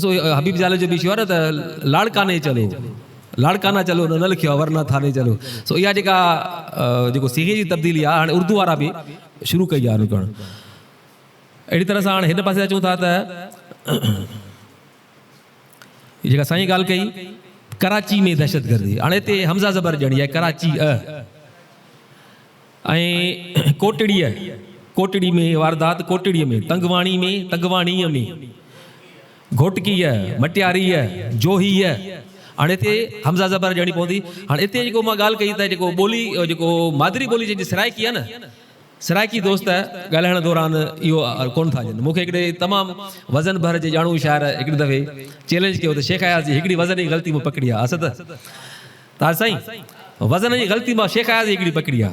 سو حبيب جالب جو به چيو آهي نه ته لاڙڪاني چلو لاڙڪانا چلو نه لکيو آهي ورنه ٿاني چلو سو اها جيڪا جيڪو صيغي جي تبديلي آهي هاڻي اردو وارا به شروع ڪئي آهي ڪرڻ اهڙي طرح سان هاڻي هن پاسي اچون ٿا ته جيڪا سائين ڳالهه ڪئي ڪراچي ۾ دهشتگردي هاڻي هتي حمزه زبر ڄڻي آهي ڪراچي ا ۽ ڪوٽڙيء، ڪوٽڙي ۾ واردات ڪوٽڙيء ۾، تنگواڻي ۾، تنگواڻيء ۾، گهوٽڪيء، مٽياريء، جوهيء، هاڻي هتي همزه زبر ڏيڻي پوندي. هاڻي هتي جيڪو مان ڳالهه ڪئي ته جيڪو ٻولي جيڪو مادري ٻولي جنهن جي سرائيڪي آهي نه، سرائيڪي دوست ڳالهائڻ دوران اهو ڪونه ٿا ڏين. مون کي هڪڙي تمام وزن ڀر جي ڄاڻو شاعر هڪڙي دفعي چئلينج ڪيو ته شيخ اياز جي هڪڙي وزن جي غلطي مون پڪڙي آهي. اسد! تاج سائين وزن جي غلطي مان شيخ اياز جي هڪڙي پڪڙي آ.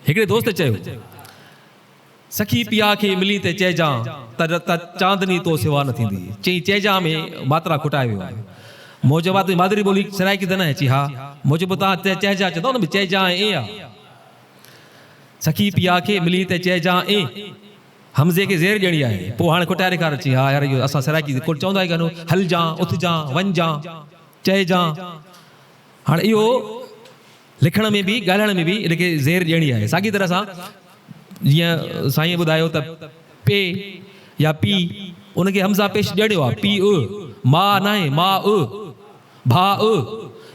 هڪڙي دوست چيو، سکي پيا کي ملين ته چئجان ته ته چاندني تو سوا نه ٿيندي. چئين چئجان ۾ ماترا کٽائي ويو آهي. مون چيو تنهنجي مادري ٻولي سرائيڪي ته ناهي؟ چي ها. مون چيو پوء توهان چئجان چوندؤ نه چئجان ۽ اين آ. سکي پيا کي ملين ته چئجان اين. حمزي کي زير ڏيڻي آهي. پوء هاڻي کٽائي ڏيکار. چي ها يار اهو اسان سرائيڪي چوندا ئي ڪانه هلجان، اٿجان، وڃجان. چئجان. هاڻ اهو لکڻ ۾ به ڳالهائڻ ۾ به ان کي زير ڏيڻي آهي. ساڳي طرح سان جيئن سائينء ٻڌايو ته پي يا پي ان کي همزه پيش ڏيڻيو آهي، پي ء، ماء ناهي، ماء ء، ڀاء ء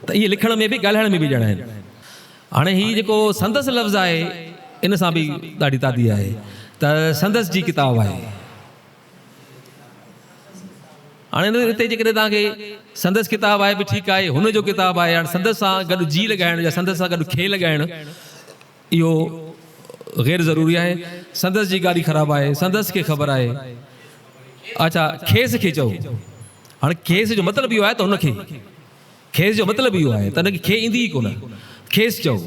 ته اهي لکڻ ۾ به ڳالهائڻ ۾ به ڏيڻا آهن. هاڻي هي جيڪو سندس لفظ آهي ان سان به ڏاڍي تعدي آهي ته سندس جي ڪتاب آهي. هاڻي هتي جيڪڏهن توهان کي سندس ڪتاب آهي به ٺيڪ آهي، هن جو ڪتاب آهي، هاڻي سندس سان گڏ جي لڳائڻ يا سندس سان گڏ کي لڳائڻ اهو غير ضروري آهي. سندس جي گاڏي خراب آهي، سندس کي خبر آهي. اڇا کيس کي چئو. هاڻي کيس جو مطلب اهو آهي ته هن کي. کيس جو مطلب اهو آهي ته هن کي کي ايندي ئي ڪونه. کيس چئو.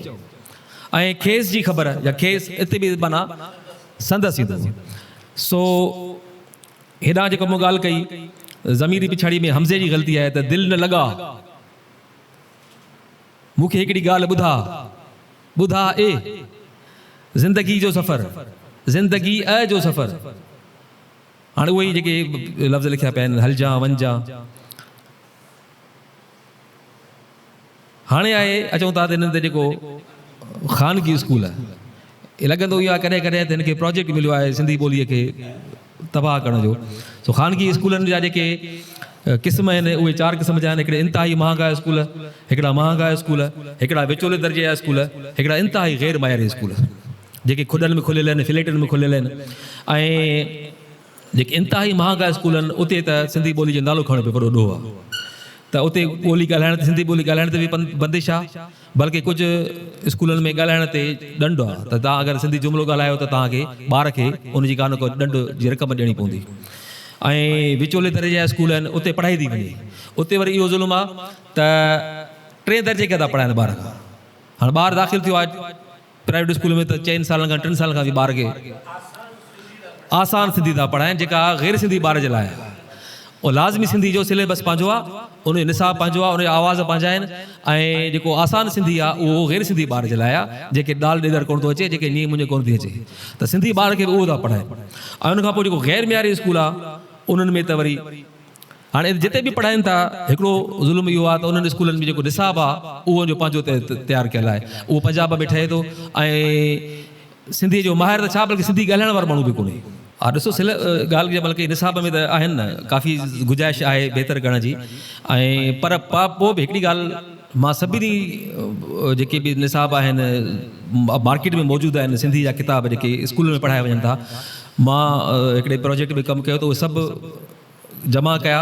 ۽ کيس جي خبر يا کيس اتي به معنيٰ سندس ايندو. سو هيڏانهن جيڪو مون ڳالهه ڪئي ضميري پڇاڙي ۾ همزي جي غلطي آهي ته دل نه لڳا. مون کي هڪڙي ڳالهه ٻڌاء. ٻڌاء اي. زندگي جو سفر. زندگيء جو سفر. هاڻي اهي ئي جيڪي لفظ لکيا پيا آهن، هلجان، وڃجان. هاڻي آهي اچون ٿا ته هنن تي جيڪو خانگي اسڪول آهي. لڳندو اهو آهي ڪڏهن ڪڏهن ته هن کي پراجيڪٽ مليو آهي سنڌي ٻوليء کي تباهه ڪرڻ جو. سو خانگي اسڪولن جا جيڪي قسم آهن اهي چار قسم جا آهن، هڪڙي انتهائي مهانگا اسڪول، هڪڙا مهانگا اسڪول، هڪڙا وچولي درجي جا اسڪول، هڪڙا انتهائي غير معياري اسڪول جيڪي کڏن ۾ کليل آهن، فليٽن ۾ کليل آهن ۽ جيڪي انتهائي مهانگا اسڪول آهن اتي ته سنڌي ٻولي جو نالو کڻڻ به وڏو ڏوهه آهي ته اتي ٻولي ڳالهائڻ تي سنڌي ٻولي ڳالهائڻ تي به بندش آهي بلڪه ڪجهه اسڪولن ۾ ڳالهائڻ تي ڏنڊ آهي ته توهان اگر سنڌي جملو ڳالهايو ته توهان کي ٻار کي ان جي ڪا نه ڪا ڏنڊ جي رقم ڏيڻي پوندي ۽ وچولي درجي جا اسڪول آهن اتي پڙهائي ٿي وڃي اتي وري اهو ظلم آهي ته ٽئين درجي کان ٿا پڙهائن ٻار کان هاڻ ٻار داخل ٿيو آهي پرائيويٽ اسڪول ۾ ته چئن سالن کان ٽن سالن کان به ٻار کي آسان سنڌي ٿا پڙهائين جيڪا غير سنڌي ٻار جي لاء آهي. اهو لازمي سنڌي جو سليبس پنهنجو آهي، ان جو نصاب پنهنجو آهي، ان جا آواز پنهنجا آهن ۽ جيڪو آسان سنڌي آهي اهو غير سنڌي ٻار جي لاء آهي جيڪي ڏال ڏيڏر ڪونه ٿو اچي، جيڪي نينهن منجهه ڪونه ٿي اچي ته سنڌي ٻار کي به اهو ٿا پڙهائين ۽ ان کان پوء جيڪو غير معياري اسڪول آهي انهن ۾ ته وري هاڻي جتي به پڙهائين ٿا هڪڙو ظلم اهو آهي ته انهن اسڪولن ۾ جيڪو نصاب آهي اهو ان جو پنهنجو تيار ڪيل آهي اهو پنجاب ۾ ٺهي ٿو ۽ سنڌي جو ماهر ته ڇا بلڪه سنڌي ڳالهائڻ وارو ماڻهو به ڪونهي. ها ڏسو سل ڳالهه جي بلڪه نصاب ۾ ته آهن نه ڪافي گنجائش آهي بهتر ڪرڻ جي ۽ پر پوء به هڪڙي ڳالهه مان سڀني جيڪي به نصاب آهن مارڪيٽ ۾ موجود آهن سنڌي جا ڪتاب جيڪي اسڪولن ۾ پڙهايا وڃن ٿا مان هڪڙي پروجيڪٽ ۾ ڪم ڪيو ته اهي سڀ جمع ڪيا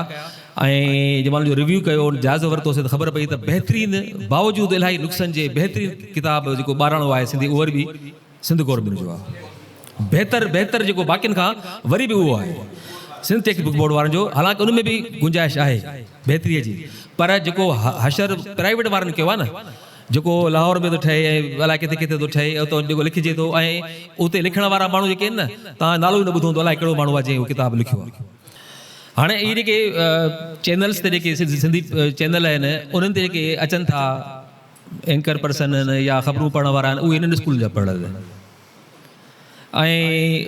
۽ جنهن مهل ان جو ريويو ڪيو جائزو ورتوسين ته خبر پئي ته بهترين باوجود الاهي نقصن جي بهترين ڪتاب جيڪو ٻاراڻو آهي سنڌي اهو وري به سنڌ گورنمينٽ جو آهي بهتر بهتر جيڪو باقين کان وري به اهو آهي سنڌ ٽيڪسٽ بڪ بورڊ وارن جو حالانڪه ان ۾ به گنجائش آهي بهتري جي پر جيڪو حشر پرائيويٽ وارن ڪيو آهي نه جيڪو لاهور ۾ ٿو ٺهي ۽ الائي ڪٿي ڪٿي ٿو ٺهي اتو جيڪو لکجي ٿو ۽ اتي لکڻ وارا ماڻهو جيڪي آهن نه توهان نالو ئي نه ٻڌو هوندو الائي ڪهڙو ماڻهو آهي جنهن اهو ڪتاب لکيو آهي. هاڻي اهي جيڪي چينلز تي جيڪي سنڌي چينل آهن انهن تي جيڪي اچن ٿا اينڪر پرسن آهن يا خبرون پڙهڻ وارا آهن اهي انهن اسڪولن جا پڙهيل آهن ۽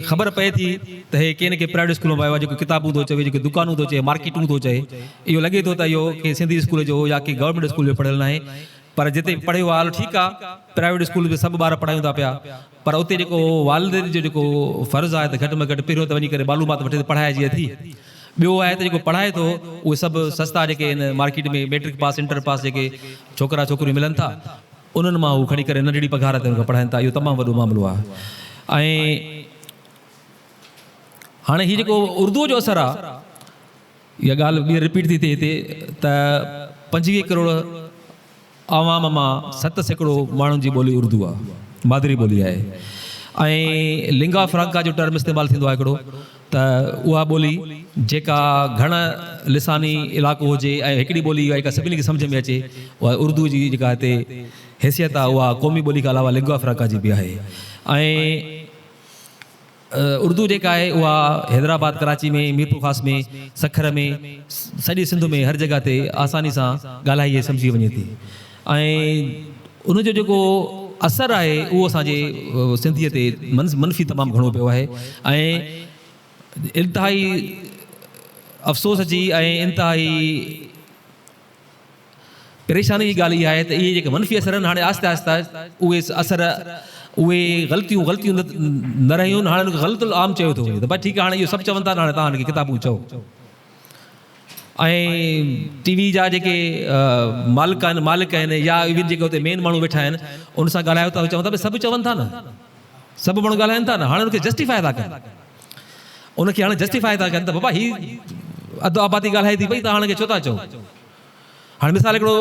خبر پئي ٿي ته هي ڪنهن نه ڪنهن پرائيويٽ اسڪول مان آيو آهي جيڪو ڪتابون ٿو چوي جيڪي دڪانون ٿو چئي مارڪيٽون ٿو چئي اهو لڳي ٿو ته اهو ڪنهن سنڌي اسڪول جو يا ڪنهن گورنمينٽ اسڪول جو پڙهيل ناهي پر جتي پڙهيو آهي هلو ٺيڪ آهي پرائيويٽ اسڪول ۾ سڀ ٻار پڙهايون ٿا پيا پر اتي جيڪو والدين جو جيڪو فرض آهي ته گهٽ ۾ گهٽ پهريون ته وڃي ڪري معلومات وٺي ته پڙهائجي اٿي ٻيو آهي ته جيڪو پڙهائي ٿو اهي سڀ سستا جيڪي آهن market ۾ matric pass inter pass جيڪي ڇوڪرا ڇوڪريون ملن ٿا انهن مان هو کڻي ڪري ننڍڙي پگهار تي انهن کي پڙهائين ٿا اهو تمام وڏو معاملو آهي ۽ هاڻي هي جيڪو اردو جو اثر آهي اها ڳالهه ٻيهر رپيٽ ٿي ٿئي هتي ته 25 ڪروڙ عوام مان 7% ماڻهن جي ٻولي اردو آهي، مادري ٻولي آهي ۽ لنگا فرانڪا جو ٽرم استعمال ٿيندو آهي هڪڙو ته اها ٻولي جيڪا گهڻ لساني علائقو هجي ۽ هڪڙي ٻولي اها جيڪا سڀني کي سمجهه ۾ اچي اها اردو جي جيڪا هتي حيثيت آهي اها قومي ٻولي کان علاوه لنگوا فرانڪا جي به آهي ۽ اردو جيڪا آهي اها حيدرآباد، ڪراچي ۾، ميرپورخاص ۾، سکر ۾، سڄي سنڌ ۾ هر جڳهه تي آساني سان ڳالهائي ۽ سمجهي وڃي ٿي ۽ ان جو جيڪو اثر آهي اهو اسان جي سنڌيء تي منفي تمام گهڻو پيو آهي ۽ انتهائي افسوس جي ۽ انتهائي پريشاني جي ڳالهه اها آهي ته اهي جيڪي منفي اثر آهن هاڻي آهستي آهستي اهي اثر اهي غلطيون غلطيون نه رهيون هاڻي ان کي غلط العام چيو ٿو وڃي ته ڀاء ٺيڪ آهي هاڻي اهو سڀ چون ٿا هاڻي توهان هن کي ڪتابون چئو ۽ ٽي وي جا جيڪي مالڪ آهن مالڪ آهن يا ايون جيڪي اتي مين ماڻهو ويٺا آهن ان سان ڳالهايو ته چون ٿا ڀاء سڀ چون ٿا نه سڀ ماڻهو ڳالهائن ٿا نه هاڻي ان کي جسٽيفائي ٿا ڪن ان کي هاڻي جسٽيفائي ٿا ڪن ته بابا هي اڌ آبادي ڳالهائي ٿي پئي ته هاڻي کي ڇو ٿا چئو هاڻي مثال هڪڙو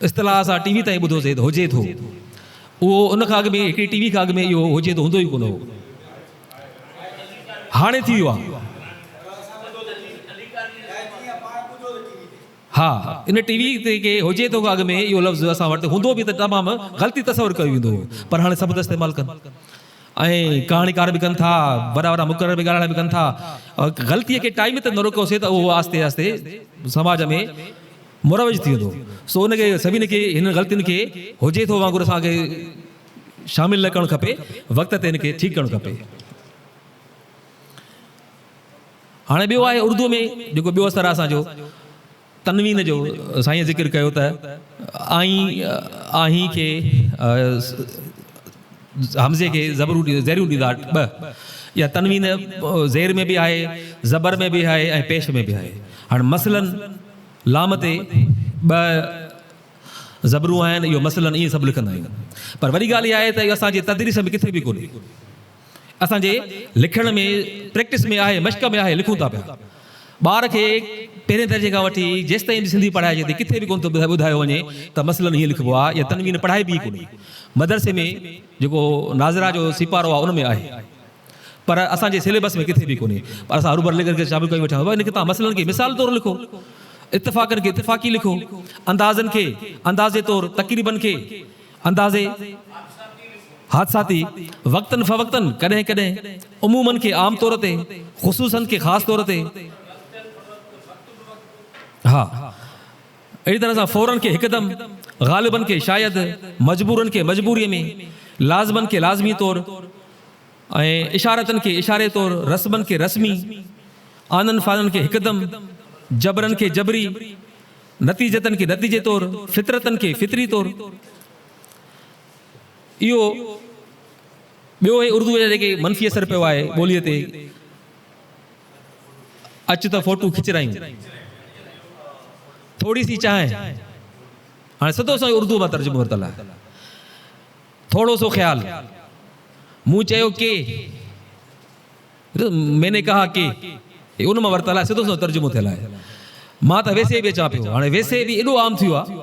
اصطلاح اسان ٽي وي تائين ٻڌوسي ته هجي ٿو. اهو ان کان اڳ ۾ هڪڙي ٽي وي کان اڳ ۾ اهو هجي ٿو هوندو ئي ڪونه هو. هاڻي ٿي ويو آهي. ها ان ٽي وي تي ڪي هجي ٿو کان اڳ ۾ اهو لفظ اسان وٽ هوندو به ته تمام غلطي تصور ڪيو ويندو هو پر هاڻي سڀ ٿا استعمال ڪن ۽ ڪهاڻيڪار به ڪن ٿا وڏا وڏا مقرر به ڳالهائڻ به ڪن ٿا غلطي کي ٽائيم تي نه روڪيوسي ته اهو آهستي آهستي سماج ۾ مروج ٿي ويندو سو ان کي سڀني کي هنن غلطين کي هجي ٿو وانگر اسان کي شامل نه ڪرڻ کپي وقت تي هن کي ٺيڪ ڪرڻ کپي. هاڻي ٻيو آهي اردو ۾ جيڪو ٻيو اثر آهي اسان جو تنوين جو سائين ذڪر ڪيو ته آئين آهين کي همزي کي زبرون زيرون ڏيندا ٻه يا تنوين زير ۾ به آهي زبر ۾ به آهي ۽ پيش ۾ به آهي هاڻي مثلاً لام تي ٻه زبرون آهن اهو مثلاً ائين سڀ لکندا آهيون پر وڏي ڳالهه اها آهي ته اهو اسان جي تدريس ۾ ڪٿي به ڪونهي اسان جي لکڻ ۾ پريڪٽس ۾ آهي مشق ۾ آهي لکون ٿا پيا ٻار کي پهرين درجي کان وٺي جيستائين به سنڌي پڙهائجي ٿي ڪٿي به ڪونه ٿو ٻڌايو وڃي ته مثلاً هيئن لکبو آهي يا تنوين پڙهائبي ئي ڪونهي مدرسي ۾ جيڪو ناظره جو سيپارو آهي ان ۾ آهي پر اسان جي سليبس ۾ ڪٿي به ڪونهي پر اسان هروڀرو لکڻ کي شامل ڪيون ويٺا آهيون ان کي توهان مثلاً کي مثال طور لکو اتفاقن کي اتفاقي لکو اندازن کي اندازي طور تقريبن کي اندازي حادثاتي، وقتن فوقتن، ڪڏهن ڪڏهن، عمومن کي عام طور تي، خصوصن کي خاص طور تي، ها اهڙي طرح سان فورن کي هڪدم، غالبن کي شايد، مجبورن کي مجبوريء ۾، لازمن کي لازمي طور ۽ اشارتن کي اشاري طور، رسمن کي رسمي، آنن فانن کي هڪدم، جبرن کي جبري، نتيجتن کي نتيجي طور، فطرتن کي فطري طور. اهو ٻيو هي اردوء جا جيڪي منفي اثر پيو آهي ٻوليء تي اچ ته فوٽو کچرايون ٿوري سي چانهه هاڻي سڌو سنئون اردوء مان ترجمو ورتل آهي ٿورو سو خيال مون چيو ڪي مين ني ڪها ڪي هي ان مان ورتل آهي سڌو سنئون ترجمو ٿيل آهي. مان ته ويسي به اچان پيو. هاڻي ويسي به ايڏو عام ٿي ويو آهي.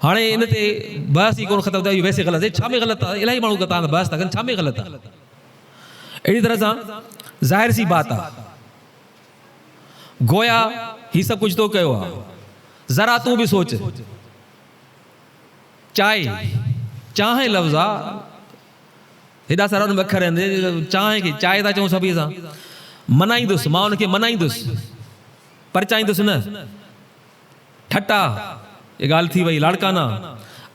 هاڻي ان تي بحث ئي ڪونه ختم ٿيو اهو ويسي غلط آهي. ڇا ۾ غلط آهي؟ الاهي ماڻهو توهان سان بحث ٿا ڪن ڇا ۾ غلط آهي؟ اهڙي طرح سان ظاهر سي بات آهي. گويا هي سڀ ڪجهه تو ڪيو آهي. ذرا تون به سوچ. چائي، چانهه لفظ آهي. هيڏا سارا ان ۾ اکر آهن، چانهه کي چائي ٿا چئون سڀئي اسان. منائيندس، مان ان کي منائيندس، پرچائيندس نه. ٺٽا، هي ڳالهه ٿي وئي، لاڙڪانا.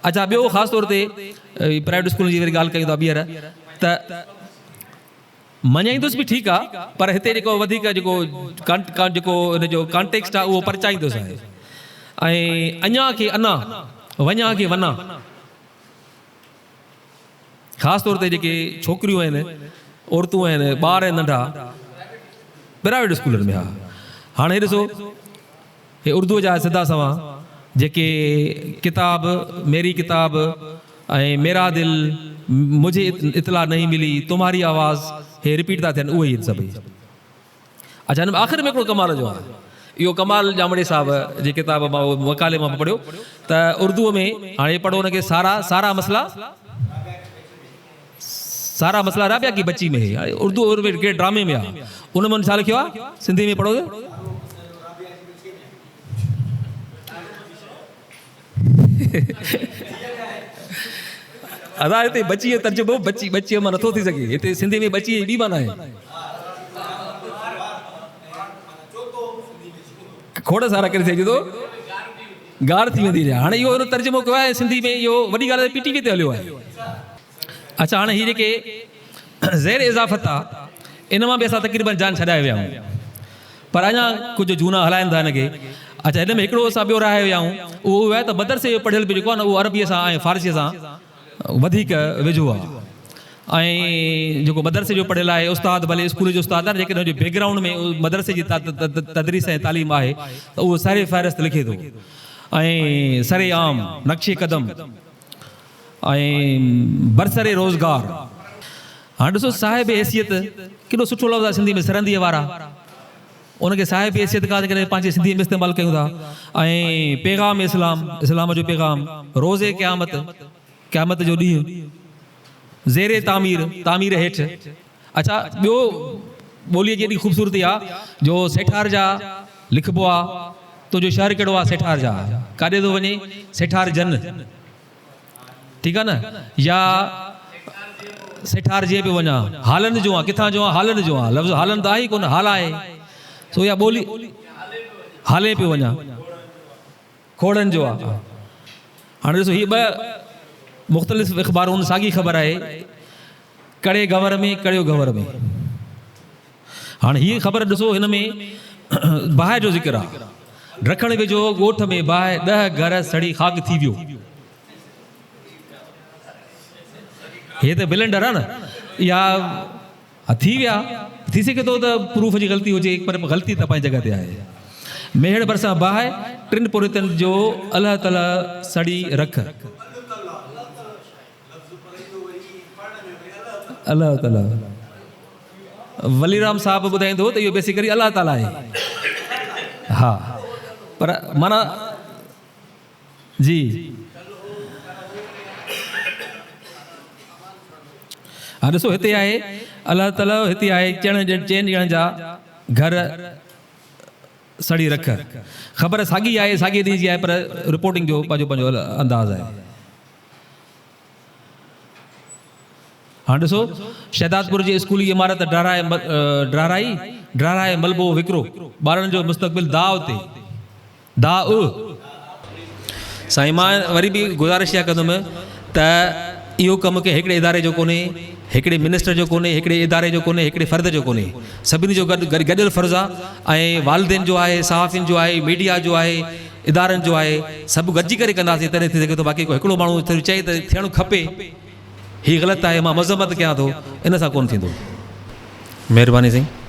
اڇا ٻيو خاص طور تي پرائيويٽ اسڪولن جي وري ڳالهه ڪيون ٿا ٻيهر ته مڃائيندس به ٺيڪ آ پر هتي جيڪو وڌيڪ جيڪو جيڪو ان جو ڪانٽيڪسٽ آ اهو پرچائيندس آهي ۽ اڃا کي انا، وڃان کي ونا. خاص طور تي جيڪي ڇوڪريون آهن عورتون آهن ٻار آهن ننڍا پرائيويٽ اسڪولن ۾ ها هاڻي هي ڏسو هي اردو جا سڌا سوان جيڪي ڪتاب ميري ڪتاب ۽ ميرا دل مجھي اطلاع نہیں ملي تمهاري آواز هي رپيٽ ٿا ٿين اهي ئي آهن سڀئي اڇا هن ۾ آخر ۾ هڪڙو ڪمال جو آهي. اهو ڪمال ڄامڙي صاحب جي ڪتاب مان اهو مقالي مان پڙهيو ته اردوء ۾ هاڻي پڙهو ان کي سارا سارا مسئلا سارا مسئلا رابعه ڪي بچي ۾ هي هاڻي اردو ۾ ڪهڙي ڊرامي ۾ آهي ان ۾ ڇا لکيو آهي سنڌي ۾ پڙهو ته ادا هتي ٻچي جو ترجمو بچي ٻچي مان نٿو ٿي سگهي هتي سنڌي ۾ ٻچي جي ٻي معنيٰ آهي کوڙ سارا ڪري سگهجي ٿو گار ٿي ويندي هاڻي اهو هن ترجمو ڪيو آهي سنڌي ۾ اهو وڏي ڳالهه پي ٽي وي تي هليو آهي اڇا هاڻي هي جيڪي زير اضافت آ ان مان به اسان تقريبن جان ڇڏائي ويا آهيون پر اڃا ڪجهه جهونا هلائن ٿا هن کي اڇا هن ۾ هڪڙو اسان ٻيو رهائي ويا آهيون اهو اهو آهي ته مدرسي جو پڙهيل به جيڪو آهي نه اهو عربيء سان ۽ فارسيء سان وڌيڪ ويجهو آهي ۽ جيڪو مدرسي جو پڙهيل آهي استاد ڀلي اسڪول جو استاد آهي جيڪڏهن هن جي بيڪ گرائونڊ ۾ مدرسي جي تدريس ۽ تعليم آهي ته اهو سر فهرست لکي ٿو ۽ سر عام نقش قدم ۽ برسر روزگار. هاڻ ڏسو صاحب حيثيت ڪيڏو سٺو لفظ آهي سنڌي ۾ سرنديء وارا ان کي صاحب حيثيت کان ڪري پنهنجي سنڌيء ۾ استعمال ڪيون ٿا ۽ پيغام اسلام اسلام جو پيغام روز قيامت قيامت جو ڏينهن. زير تعمير، تعمير هيٺ. اڇا ٻيو ٻوليء جي ايڏي خوبصورتي آ جو سيٺار جا لکبو آ، تنهنجو شهر ڪهڙو آ سيٺار جا، ڪاڏي ٿو وڃين سيٺار جن، ٺيڪ آ نه، يا سيٺار جي پيو وڃان، هالن جو آ، ڪٿان جو آ هالن جو آ، لفظ هالن ته آهي ئي ڪونه هال آهي، سو اها ٻولي هالين پيو وڃان. کوڙن جو آ. هاڻي ڏسو هي ٻه مختلف اخبارون ساڳي خبر آهي ڪڙي گور ۾ ڪڙيو گور ۾. هاڻي هي خبر ڏسو هن ۾ باهه جو ذڪر آ. ڊکڻ ويجهو ڳوٺ ۾ باهه ڏهه گهر سڙي خاڪ ٿي ويو. هي ته بلنڊر آ نه اها ها ٿي ويا. ٿي سگهي ٿو ته پروف جي غلطي هجي پر غلطي ته پنهنجي جڳهه تي آهي. ميهڙ ڀرسان باهه، ٽن پورهيتن جو الهه تلهه سڙي رک. الهه تلهه. وليرام صاحب ٻڌائيندو هو ته اهو بيسيڪلي الله تعاليٰ آهي. ها پر معنيٰ جي. ها ڏسو هتي آهي الله تعالي هتي آهي چئن چئن ڄڻن جا گهر سڙي رک. خبر ساڳي آهي ساڳي ڏينهن جي آهي پر رپورٽنگ جو پنهنجو پنهنجو انداز آهي. هاڻ ڏسو شهدادپور جي اسڪولي عمارت ڊهرائي ڊهرائي ڊهرائي ملبو وڪرو ٻارڙن جو مستقبل داء تي. داء. سائين مان وري به گذارش اها ڪندم ته اهو ڪم ڪنهن هڪڙي اداري جو ڪونهي، هڪڙي منسٽر جو ڪونهي، هڪڙي اداري جو ڪونهي، هڪڙي فرد جو ڪونهي، سڀني جو گڏ گڏيل فرض آ ۽ والدين جو آهي، صحافين جو آهي، ميڊيا جو آهي، ادارن جو آهي، سڀ گڏجي ڪري ڪنداسين تڏهن ٿي سگهي ٿو باقي ڪو هڪڙو ماڻهو صرف چئي ته ٿيڻ کپي هي غلط آهي مان مذمت ڪيان ٿو ان سان ڪونه ٿيندو. مهرباني سائين.